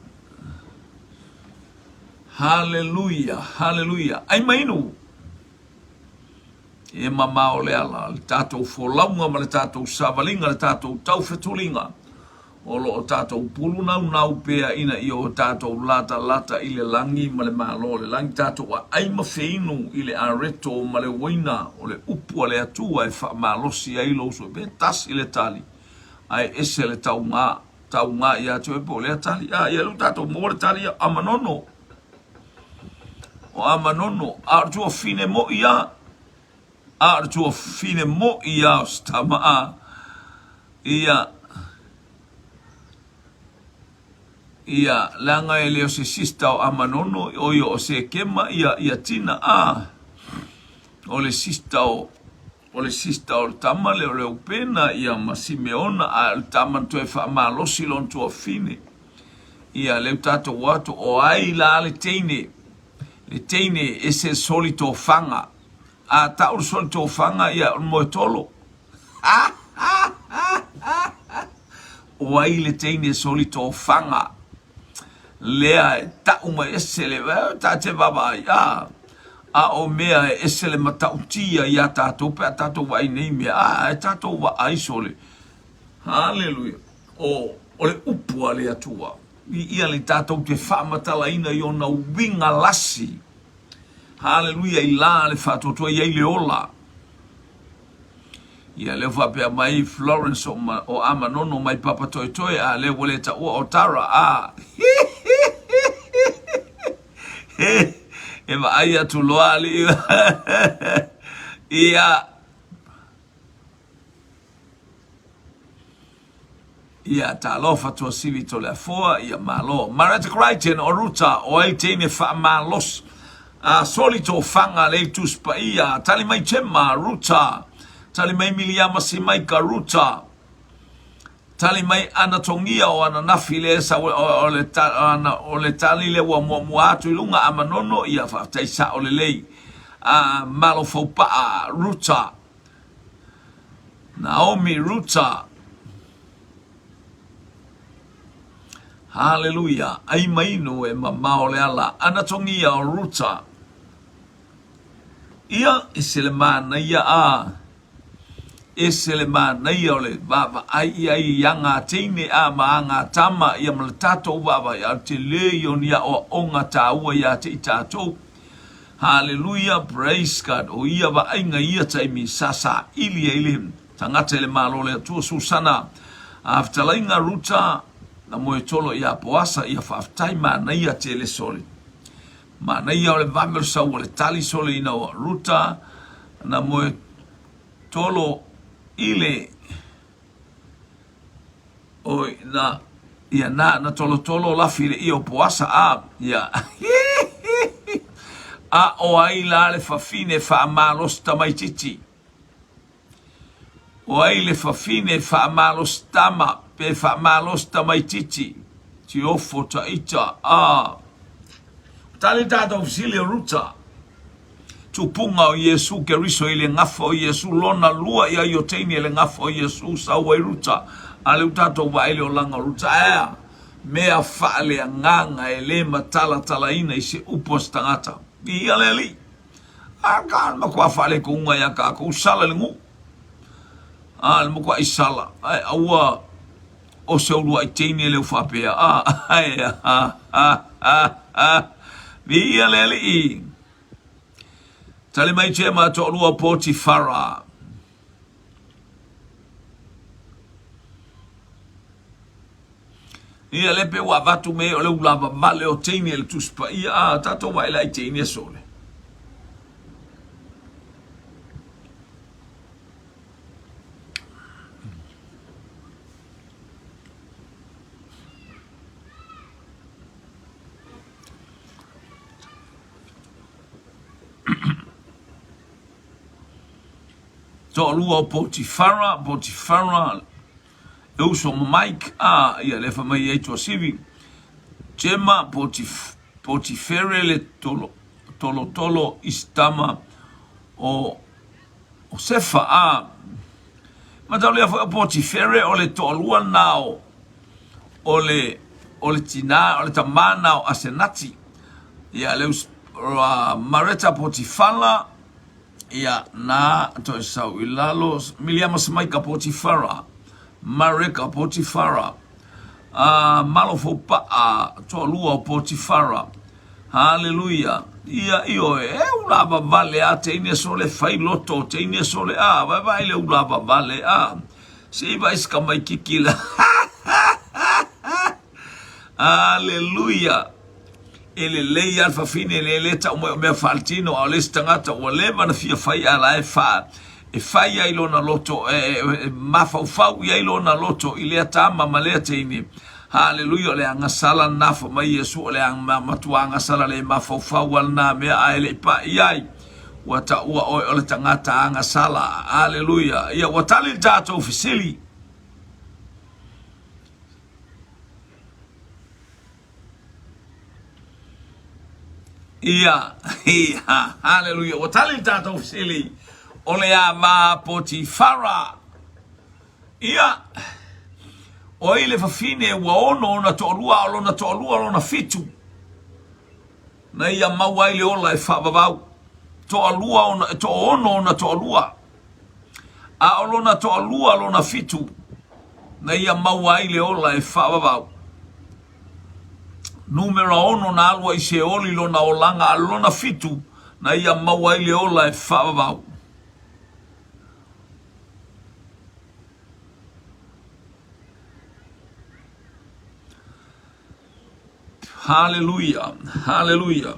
Hallelujah Hallelujah Ai mainu E mamao le ala le tatou folauga ma le tatou savaliga le tatou taufetuliga O lo o tatou pulunaunau pea ina ia o tatou latalata i le lagi ma le Malo o le lagi, tatou aai ma feinu i le areto ma le uaina o le upu a le Atua e faamalosi ai lou sui. Pe tasi le tali, ae ese le tauga, tauga ia te oe po o lea tali. A, ia lea ua tatou maua le tali ia, Amanono. O Amanono, a o le tuafine moi ia, a o le tuafine moi ia o se tama a, Ia, ia, leaga e le o se sister o Amanono, o ia o Sekema, ia, ia Tina, a, o le sister o, o le sister o le tama lea o Reupena, ia, ma Simeona, a o le tama na toe faamalosi lona tuafine. Ia, lea ua tatou o atu, o ai la le teine, le teine e se soli tofaga, a tau le soli tofaga, ia, o le moetolo. O ai le teine soli tofaga lea e tau mai ese le ta te vaavaai a a o mea e ese le matautia ia tatou pe a tatou vaai nei mea a e tatou vaai sole. Haleluia. O, o le upu a le Atua. Viia le tatou te faamatalaina i ona uiga lasi. Haleluia i la le faatoatoa i ai le ola. Ia lea faapea mai Florence o, ma, o Amanono mai Papatoetoe a lea ua le taua o Tara a. E vaai atu loa alii. Ia Ia, talofa Tuasivi Toleafoa, ia malo. Mareta Crichton o Ruta, o ai teine faamalosi. A soli tofaga le Tusi Paia, tali mai Chema, Ruta. Tali mai Miliama Simaika, Ruta. Tali mai Anatongia o Ananafi le sa o le ta, o le tali le ua muamua atu i luga a Manono, ia faafetai sao lelei. A malo faupaa, Ruta. Naomi Ruta. Haleluia. Ai mainu e mamao le ala. Anatongia o Ruta. Ia, e se le manaia a. E se le manaia o le vaavaai i ai i aga teine a ma aga tama ia ma le tatou vaavaai a o le tele ia o ni aoaoga taua ia te i tatou. Haleluia, praise God. O ia vaaiga i ia taimi sa saili ai le tagata i le Malo o le Atua. Susana, a fetalaiga Ruta, na moe tolo ia Poasa, ia faafetai manaia tele sole. Manaia o le vave o le sau o le tali sole ina ua Ruta na moe tolo i le Oi, na, ia, na, na tolotolo lafi i le ia o Poasa, a, ia, a o ai la le fafine faamalosi tamaitiiti? O ai le fafine faamalosi tama pe faamalosi tamaitiiti? Tiofo taita, a. Tali tatou fesili o Ruta. Tupuga o Iesu Keriso i le gafa o Iesu lona lua ia i o teine i le gafa o Iesu sau ai Ruta a le u tatou vaai le olaga o Ruta aea mea faaleagaga e le matalatalaina i se upu a se tagata viia le Alii a ka le matua faaletuuga ia tatou sala i le nuu a le matuai sala ae aua o se uluai teine leu faapea a ae a a a a viia le Alii. Tali mai Jema toalua Potifara. Ia le pe ua avatu me o le ulava vale o teine le Tusi Paia a tatou vaai la i teine sole. Toalua o Potifara, Potifara, e uso ma Mike, a, ia le fa mai ai Tuasivi, Jema, Potif, Potifere le tolo, tolotolo Istama o, o Sefa, a, matau lea foi o Potifere o le toalua na o, o le, o le tinā, o le tamā na o Asenati. Ia, le us, uh, Mareta Potifala, ia, na toe sau i lalo, Miliama Samaika Potifara, Mareka Potifara, uh, Malo Faupa'a, toalua o Potifara. Haleluia. Ia, ioe, e ulava vale a teine sole fai loto, teine sole a, vai vai le ulava vale a. Se i vaai se tamaititi la. Aleluia! E lelei lava le fafine, e le tau mai o mea faaletino, a o le isi tagata ua leva ona fia fai a la e fa, e fai ai lona loto, e, e, e mafaufau i ai lona loto i lea tama ma lea teine. Haleluia, o le agasala lena fa mai Iesu, o le matua agasala le mafaufau a lena mea a e le i pai i ai. Ua taua oe o le tagata agasala. Aleluia. Ia, ua tali le tatou fesili. Ia, ia, haleluia. Ua tali le tatou fesili. O le a va Potifara. Ia, o ai le fafine ua ono ona toalua, a o lona toalua lona fitu. Na ia maua ai le ola e faavavau. Toalua ona, toaono ona toalua. A o lona toalua lona fitu. Na ia maua ai le ola e faavavau. Numera ono na alu ai i Seoli lona olaga, a o lona fitu, na ia maua ai le ola e faavavau. Haleluia, haleluia.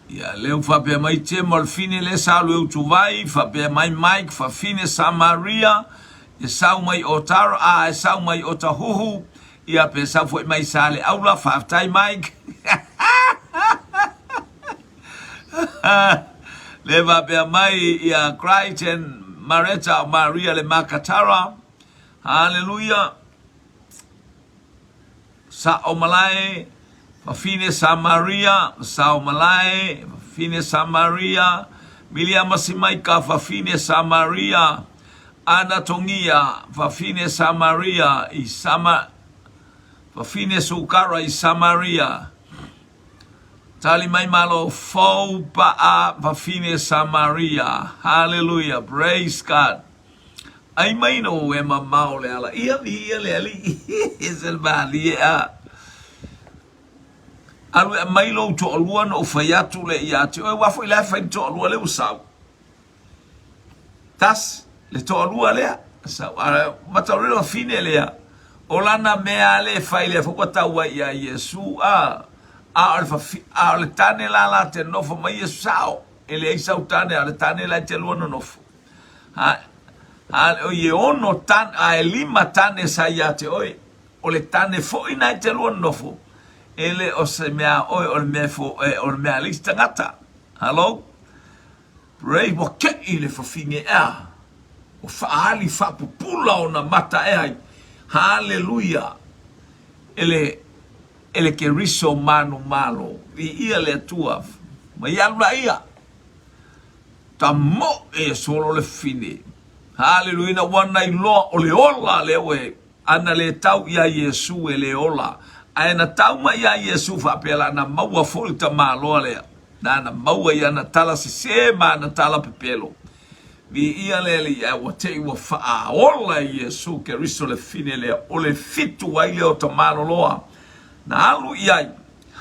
Ia, lea ua faapea mai Tim o le fine lea sa alu e utuvai, faapea mai Mike, fafine Samaria, e sau mai Otara, a e sau mai Otahuhu, ia pe sau foi mai Saleaula, faafetai Mike. Le faapea mai ia Crichton, Mareta o Maria le Makatara, Haleluia. Sao Malae, Fafine Samaria, Sao Malae, Fafine Samaria, Miliama Simaika, Fafine Samaria, Ana Tongia, Fafine Samaria, i Sama, Fafine Sukara i Samaria, Tali mai malo fou pa'a Fafine Samaria, Hallelujah, praise God. Ai mai no e mamao le ala. Ia mi ia le ali. Se le malie a. Alu e mai lou toalua na ou fai atu le ia te oe. Ua foi la e fai le toalua le ua sau. Tasi, le toalua lea. Sau. A mataurilo fine lea. O lana mea le fai lea foi ua tau ai ia Iesu a. A o le, fafi, a o le tane la la te nofo mai Iesu sao. E leai sau tane, a o le tane la e te lua nonofo. A, a, o e ono tane, a e lima tane sa ia te oe, o le tane foi na e te lua nofo, e le o se mea oe o le mea fo, e, o le mea a le isi tagata. Hello? Pray, ua keʻi le fafine ea, ua faali faapupula ona mata ea ai. Haleluia! E le, e le Keriso manumalo, viia le Atua, mai alu laia. Tamoe e solo le fine. Haleluia ina ua na iloa o le ola lea ua ana le tau ia Iesu e le ola. Ae na tau mai ia Iesu faapea la na maua foi le tamaloa lea. Na na maua i ana tala sese ma ana tala pepelo. Viia le Alii ae ua te i ua faaola e Iesu Keriso le fine lea o le fitu ai lea o tamaloloa na alu i ai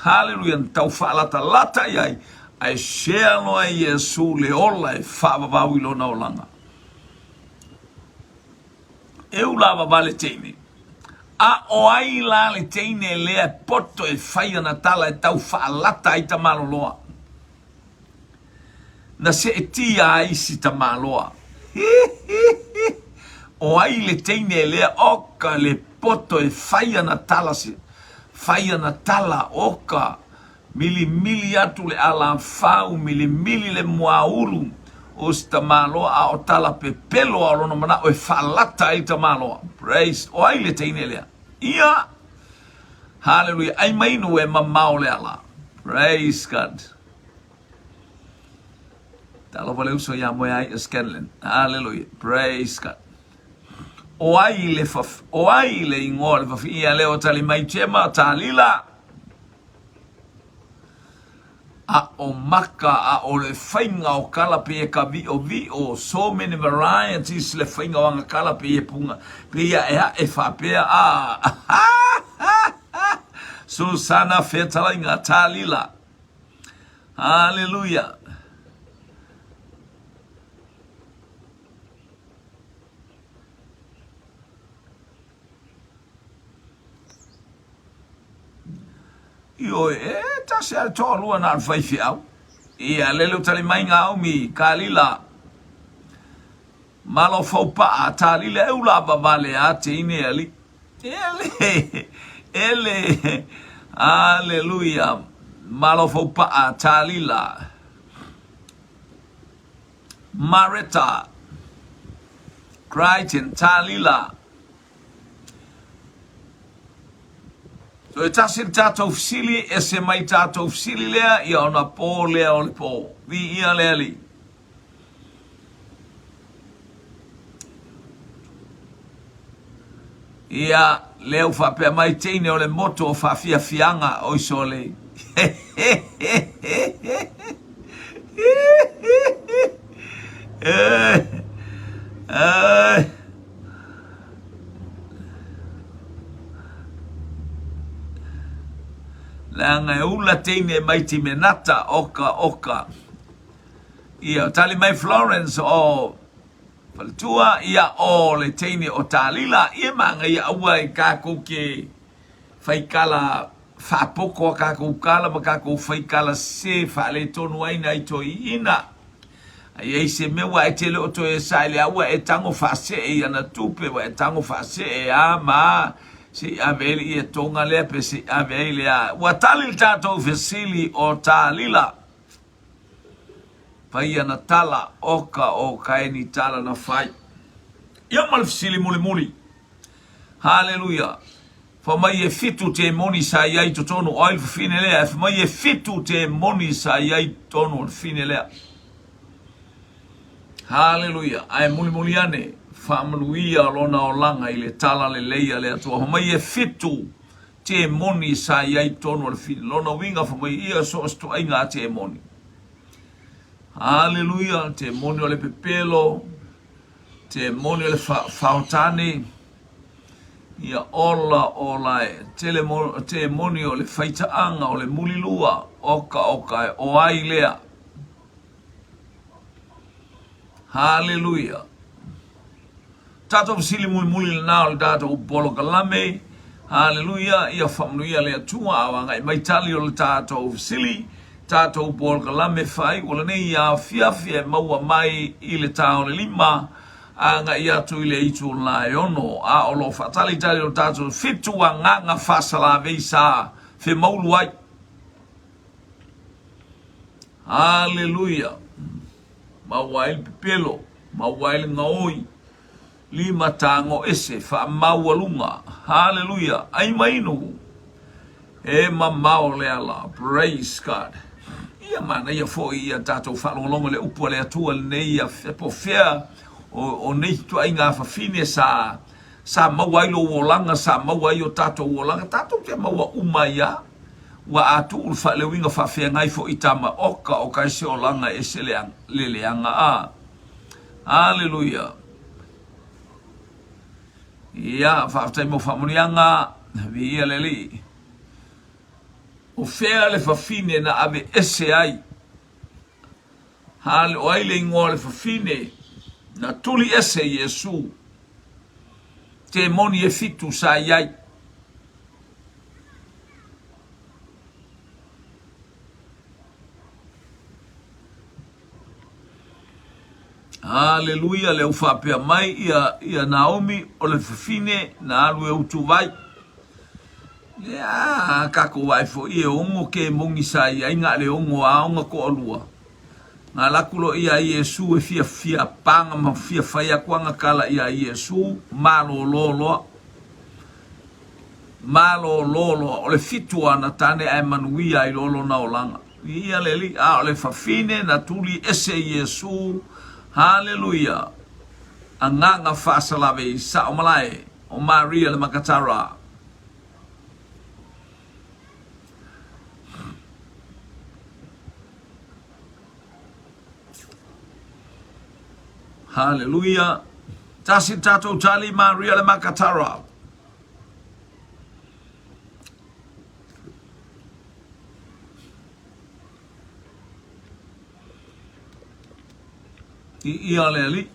Haleluia, na tau faalatalata i ai, ae share loa e Iesu le ola e faavavau i lona olaga. E ulavava le teine. A o ai la le teine lea e poto e fai ana tala e tau faalata ai tamaloloa? Na seetia ai si tamaloa. O ai le teine lea oka le poto e fai ana tala se fai ana tala oka milimili atu le alafau milimili le muaulu o si tamaloa a o tala pepelo a o lona manao e faalata ai tamaloa. Praise o ai le teine lea? Ia Hallelujah ai mai nu e mamao le ala. Praise God. Talofa le uso ia moe ai Scanlon. Hallelujah. Praise God. O ai le faf, o ai le ingoa le fafi ia leo tali mai Chema Talila. A o maka a o le fainga o kala pe e ka vio vio so many varieties le fainga o anga kala pe e punga pe ia e a e faapea a Susana Fetalaiga Talila. Haleluia. Ioe, e tasi a le toalua na o le faifeau. Ia, lele o tali mai ngā umi, Kalila. Malo fou pa'a, Talila e ula vavale a te ine ali. Ele, ele, aleluia. Malo fou pa'a, Talila. Mareta, Crichton, Talila. So e tasi le tātou fesili, ese mai tātou fesili lea, ia ona pō lea o le pō. Viia le Alii. Ia, lea ua faapea mai teine o le motu o faafiafiaga oi sole. Leaga e ula teine mai Timenata, oka oka. Ia, tali mai Florence o Faletua, ia o le teine o Talila, ia magaia aua e kakou ke faikala faapoko a kakou kala ma kakou faikala se faaletonu ai nai toeaiina. A i ai se mea ua e tele o toe saele a ua e tago faasee i ana tupe, ua e tago faasee a ma a, se i ave ai le ia toga lea pe se i ave ai le a. Ua tali le tatou fesili o Talila. Fai ana tala, oka o kaeni tala na fai. Ia ma le fesili mulimuli. Haleluia. Fa mai e fitu temoni sa i ai totonu o ai le fafine lea. E fa mai e fitu temoni sa i ai totonu o le fafine lea. Haleluia. Ae mulimuli ane, faamanuia lona olaga i le tala lelei a le Atua. Fa mai e fitu temoni sa i ai totonu o le fafine. Lona uiga fa mai ia so o se toaiga a temoni. Haleluia. Temoni o le pepelo, temoni o le faotane, ia ola ola e. Tele temoni o le faitaaga o le mulilua, oka oka e o ai lea. Haleluia. Tatou fesili mulimuli lena o le tatou polokalame. Haleluia. Ia faamanuia le Atua a o agai mai tali o le tatou fesili. Tatou polokalame faaiu o lenei afiafi e maua mai i le ta o le 5 agai atu i le itula e 6, a o lo o faatalitali o le tatou fitu agaga faasalavei sa femaulu ai. Haleluia. Maua ai le pepelo, maua ai le gaoi, lima tago ese, faamaualuga. Haleluia. Ai ma inu. E mamao le ala. Praise God. Ia manaia foi ia tatou faalogologo i le upu a le Atua lenei ia po fea o, o nei tuaiga fafine sa sa maua ai lou olaga, sa maua ai o tatou olaga, tatou te maua uma ai lava. Ua a tuu le faaleuiga faafeagai foi tama oka o ka ese olaga ese le le leaga a. Aleluia. Ia, faafetai mo faamanuiaga, viia le Alii. O fea le fafine na ave ese ai? Hale, o ai le ingoa o le fafine na tuli ese Iesu? Temoni e fitu sa i ai. Haleluia, lea ua faapea mai ia, ia Naomi o le fafine na alu e utuvai. Lea kakou vaai foi e ogo ke mongi sa i ai nga le ogo aoga toalua. Nga laku lo ia Iesu e fia fia panga ma fia fai aku anga kala ia Iesu malolo loa. Malolo loa o le fitu o ana tane ae manuia ai loa lona olaga. Viia le Alii, a o le fafine na tuli ese Iesu. Haleluia. Agaga faasalave i sao malae o Maria le Makatara. Haleluia. Tasi le tatou tali Maria le Makatara. I ia le Alii.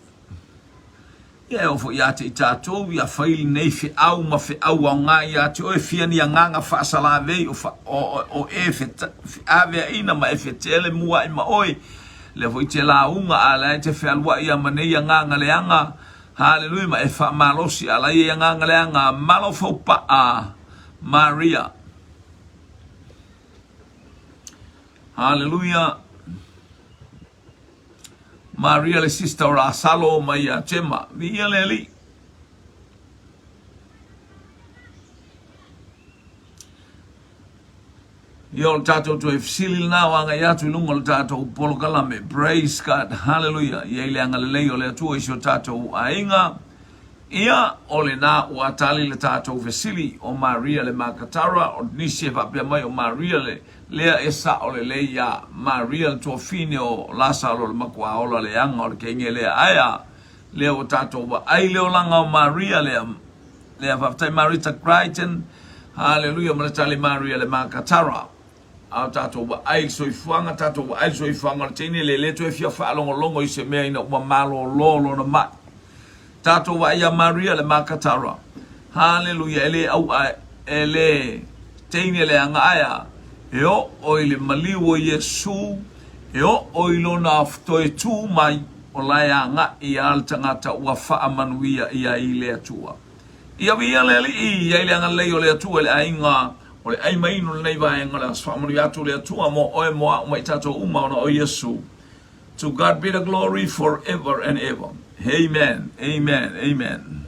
Ia e oo foi ia te i tatou, ia fai lenei feau ma feau aoga ia te oe, fia ni agaga faasalavei o, fa, o, o, o e feaveaina ma e fetele mua'i ma oe. Lea foi te lauga a lea e te fealua'i ia ma nei agaga leaga. Haleluia ma e faamalosi a la ia agaga leaga. Malo faupa'a Maria. Haleluia. Maria le sister o Lasalo mai ia Tema. Viia le Alii. Ia o le tatou toe fesili lena o agai atu i luga o le tatou polokalame. Praise God. Hallelujah. Ia i le agalelei o le Atua i si o tatou aiga. Ia, o lena ua tali le tatou fesili, o Maria le Makatara, o nisi e faapea mai o Maria le lea e sao lelei ia Maria le tuafine o Lasalo le makuaola leaga o le teine lea. Ae a? Lea ua tatou vaai le olaga o Maria lea, lea faafetai Marita Crichton, haleluia ma le tali Maria le Makatara. A o tatou vaai i le soifuaga, tatou vaai i le soifuaga o le teine lea, e le toe fia faalogologo i se mea ina ua malolo lona mai. Tatou vaai ia Maria le Makatara. Haleluia, e le au'a e le teine leaga ae a? E oo i le maliu o Iesu, e oo i lona toe tu mai, o la e agai lava le tagata ua faamanuia ia i le Atua. Ia viia le Alii, ia i le agalelei o le Atua i le aiga o le ai ma inu lenei vaega o le aso. Faamanuia atu le Atua mo oe, mo a'u ma i tatou uma ona o Iesu. To God be the glory forever and ever. Amen. Amen. Amen.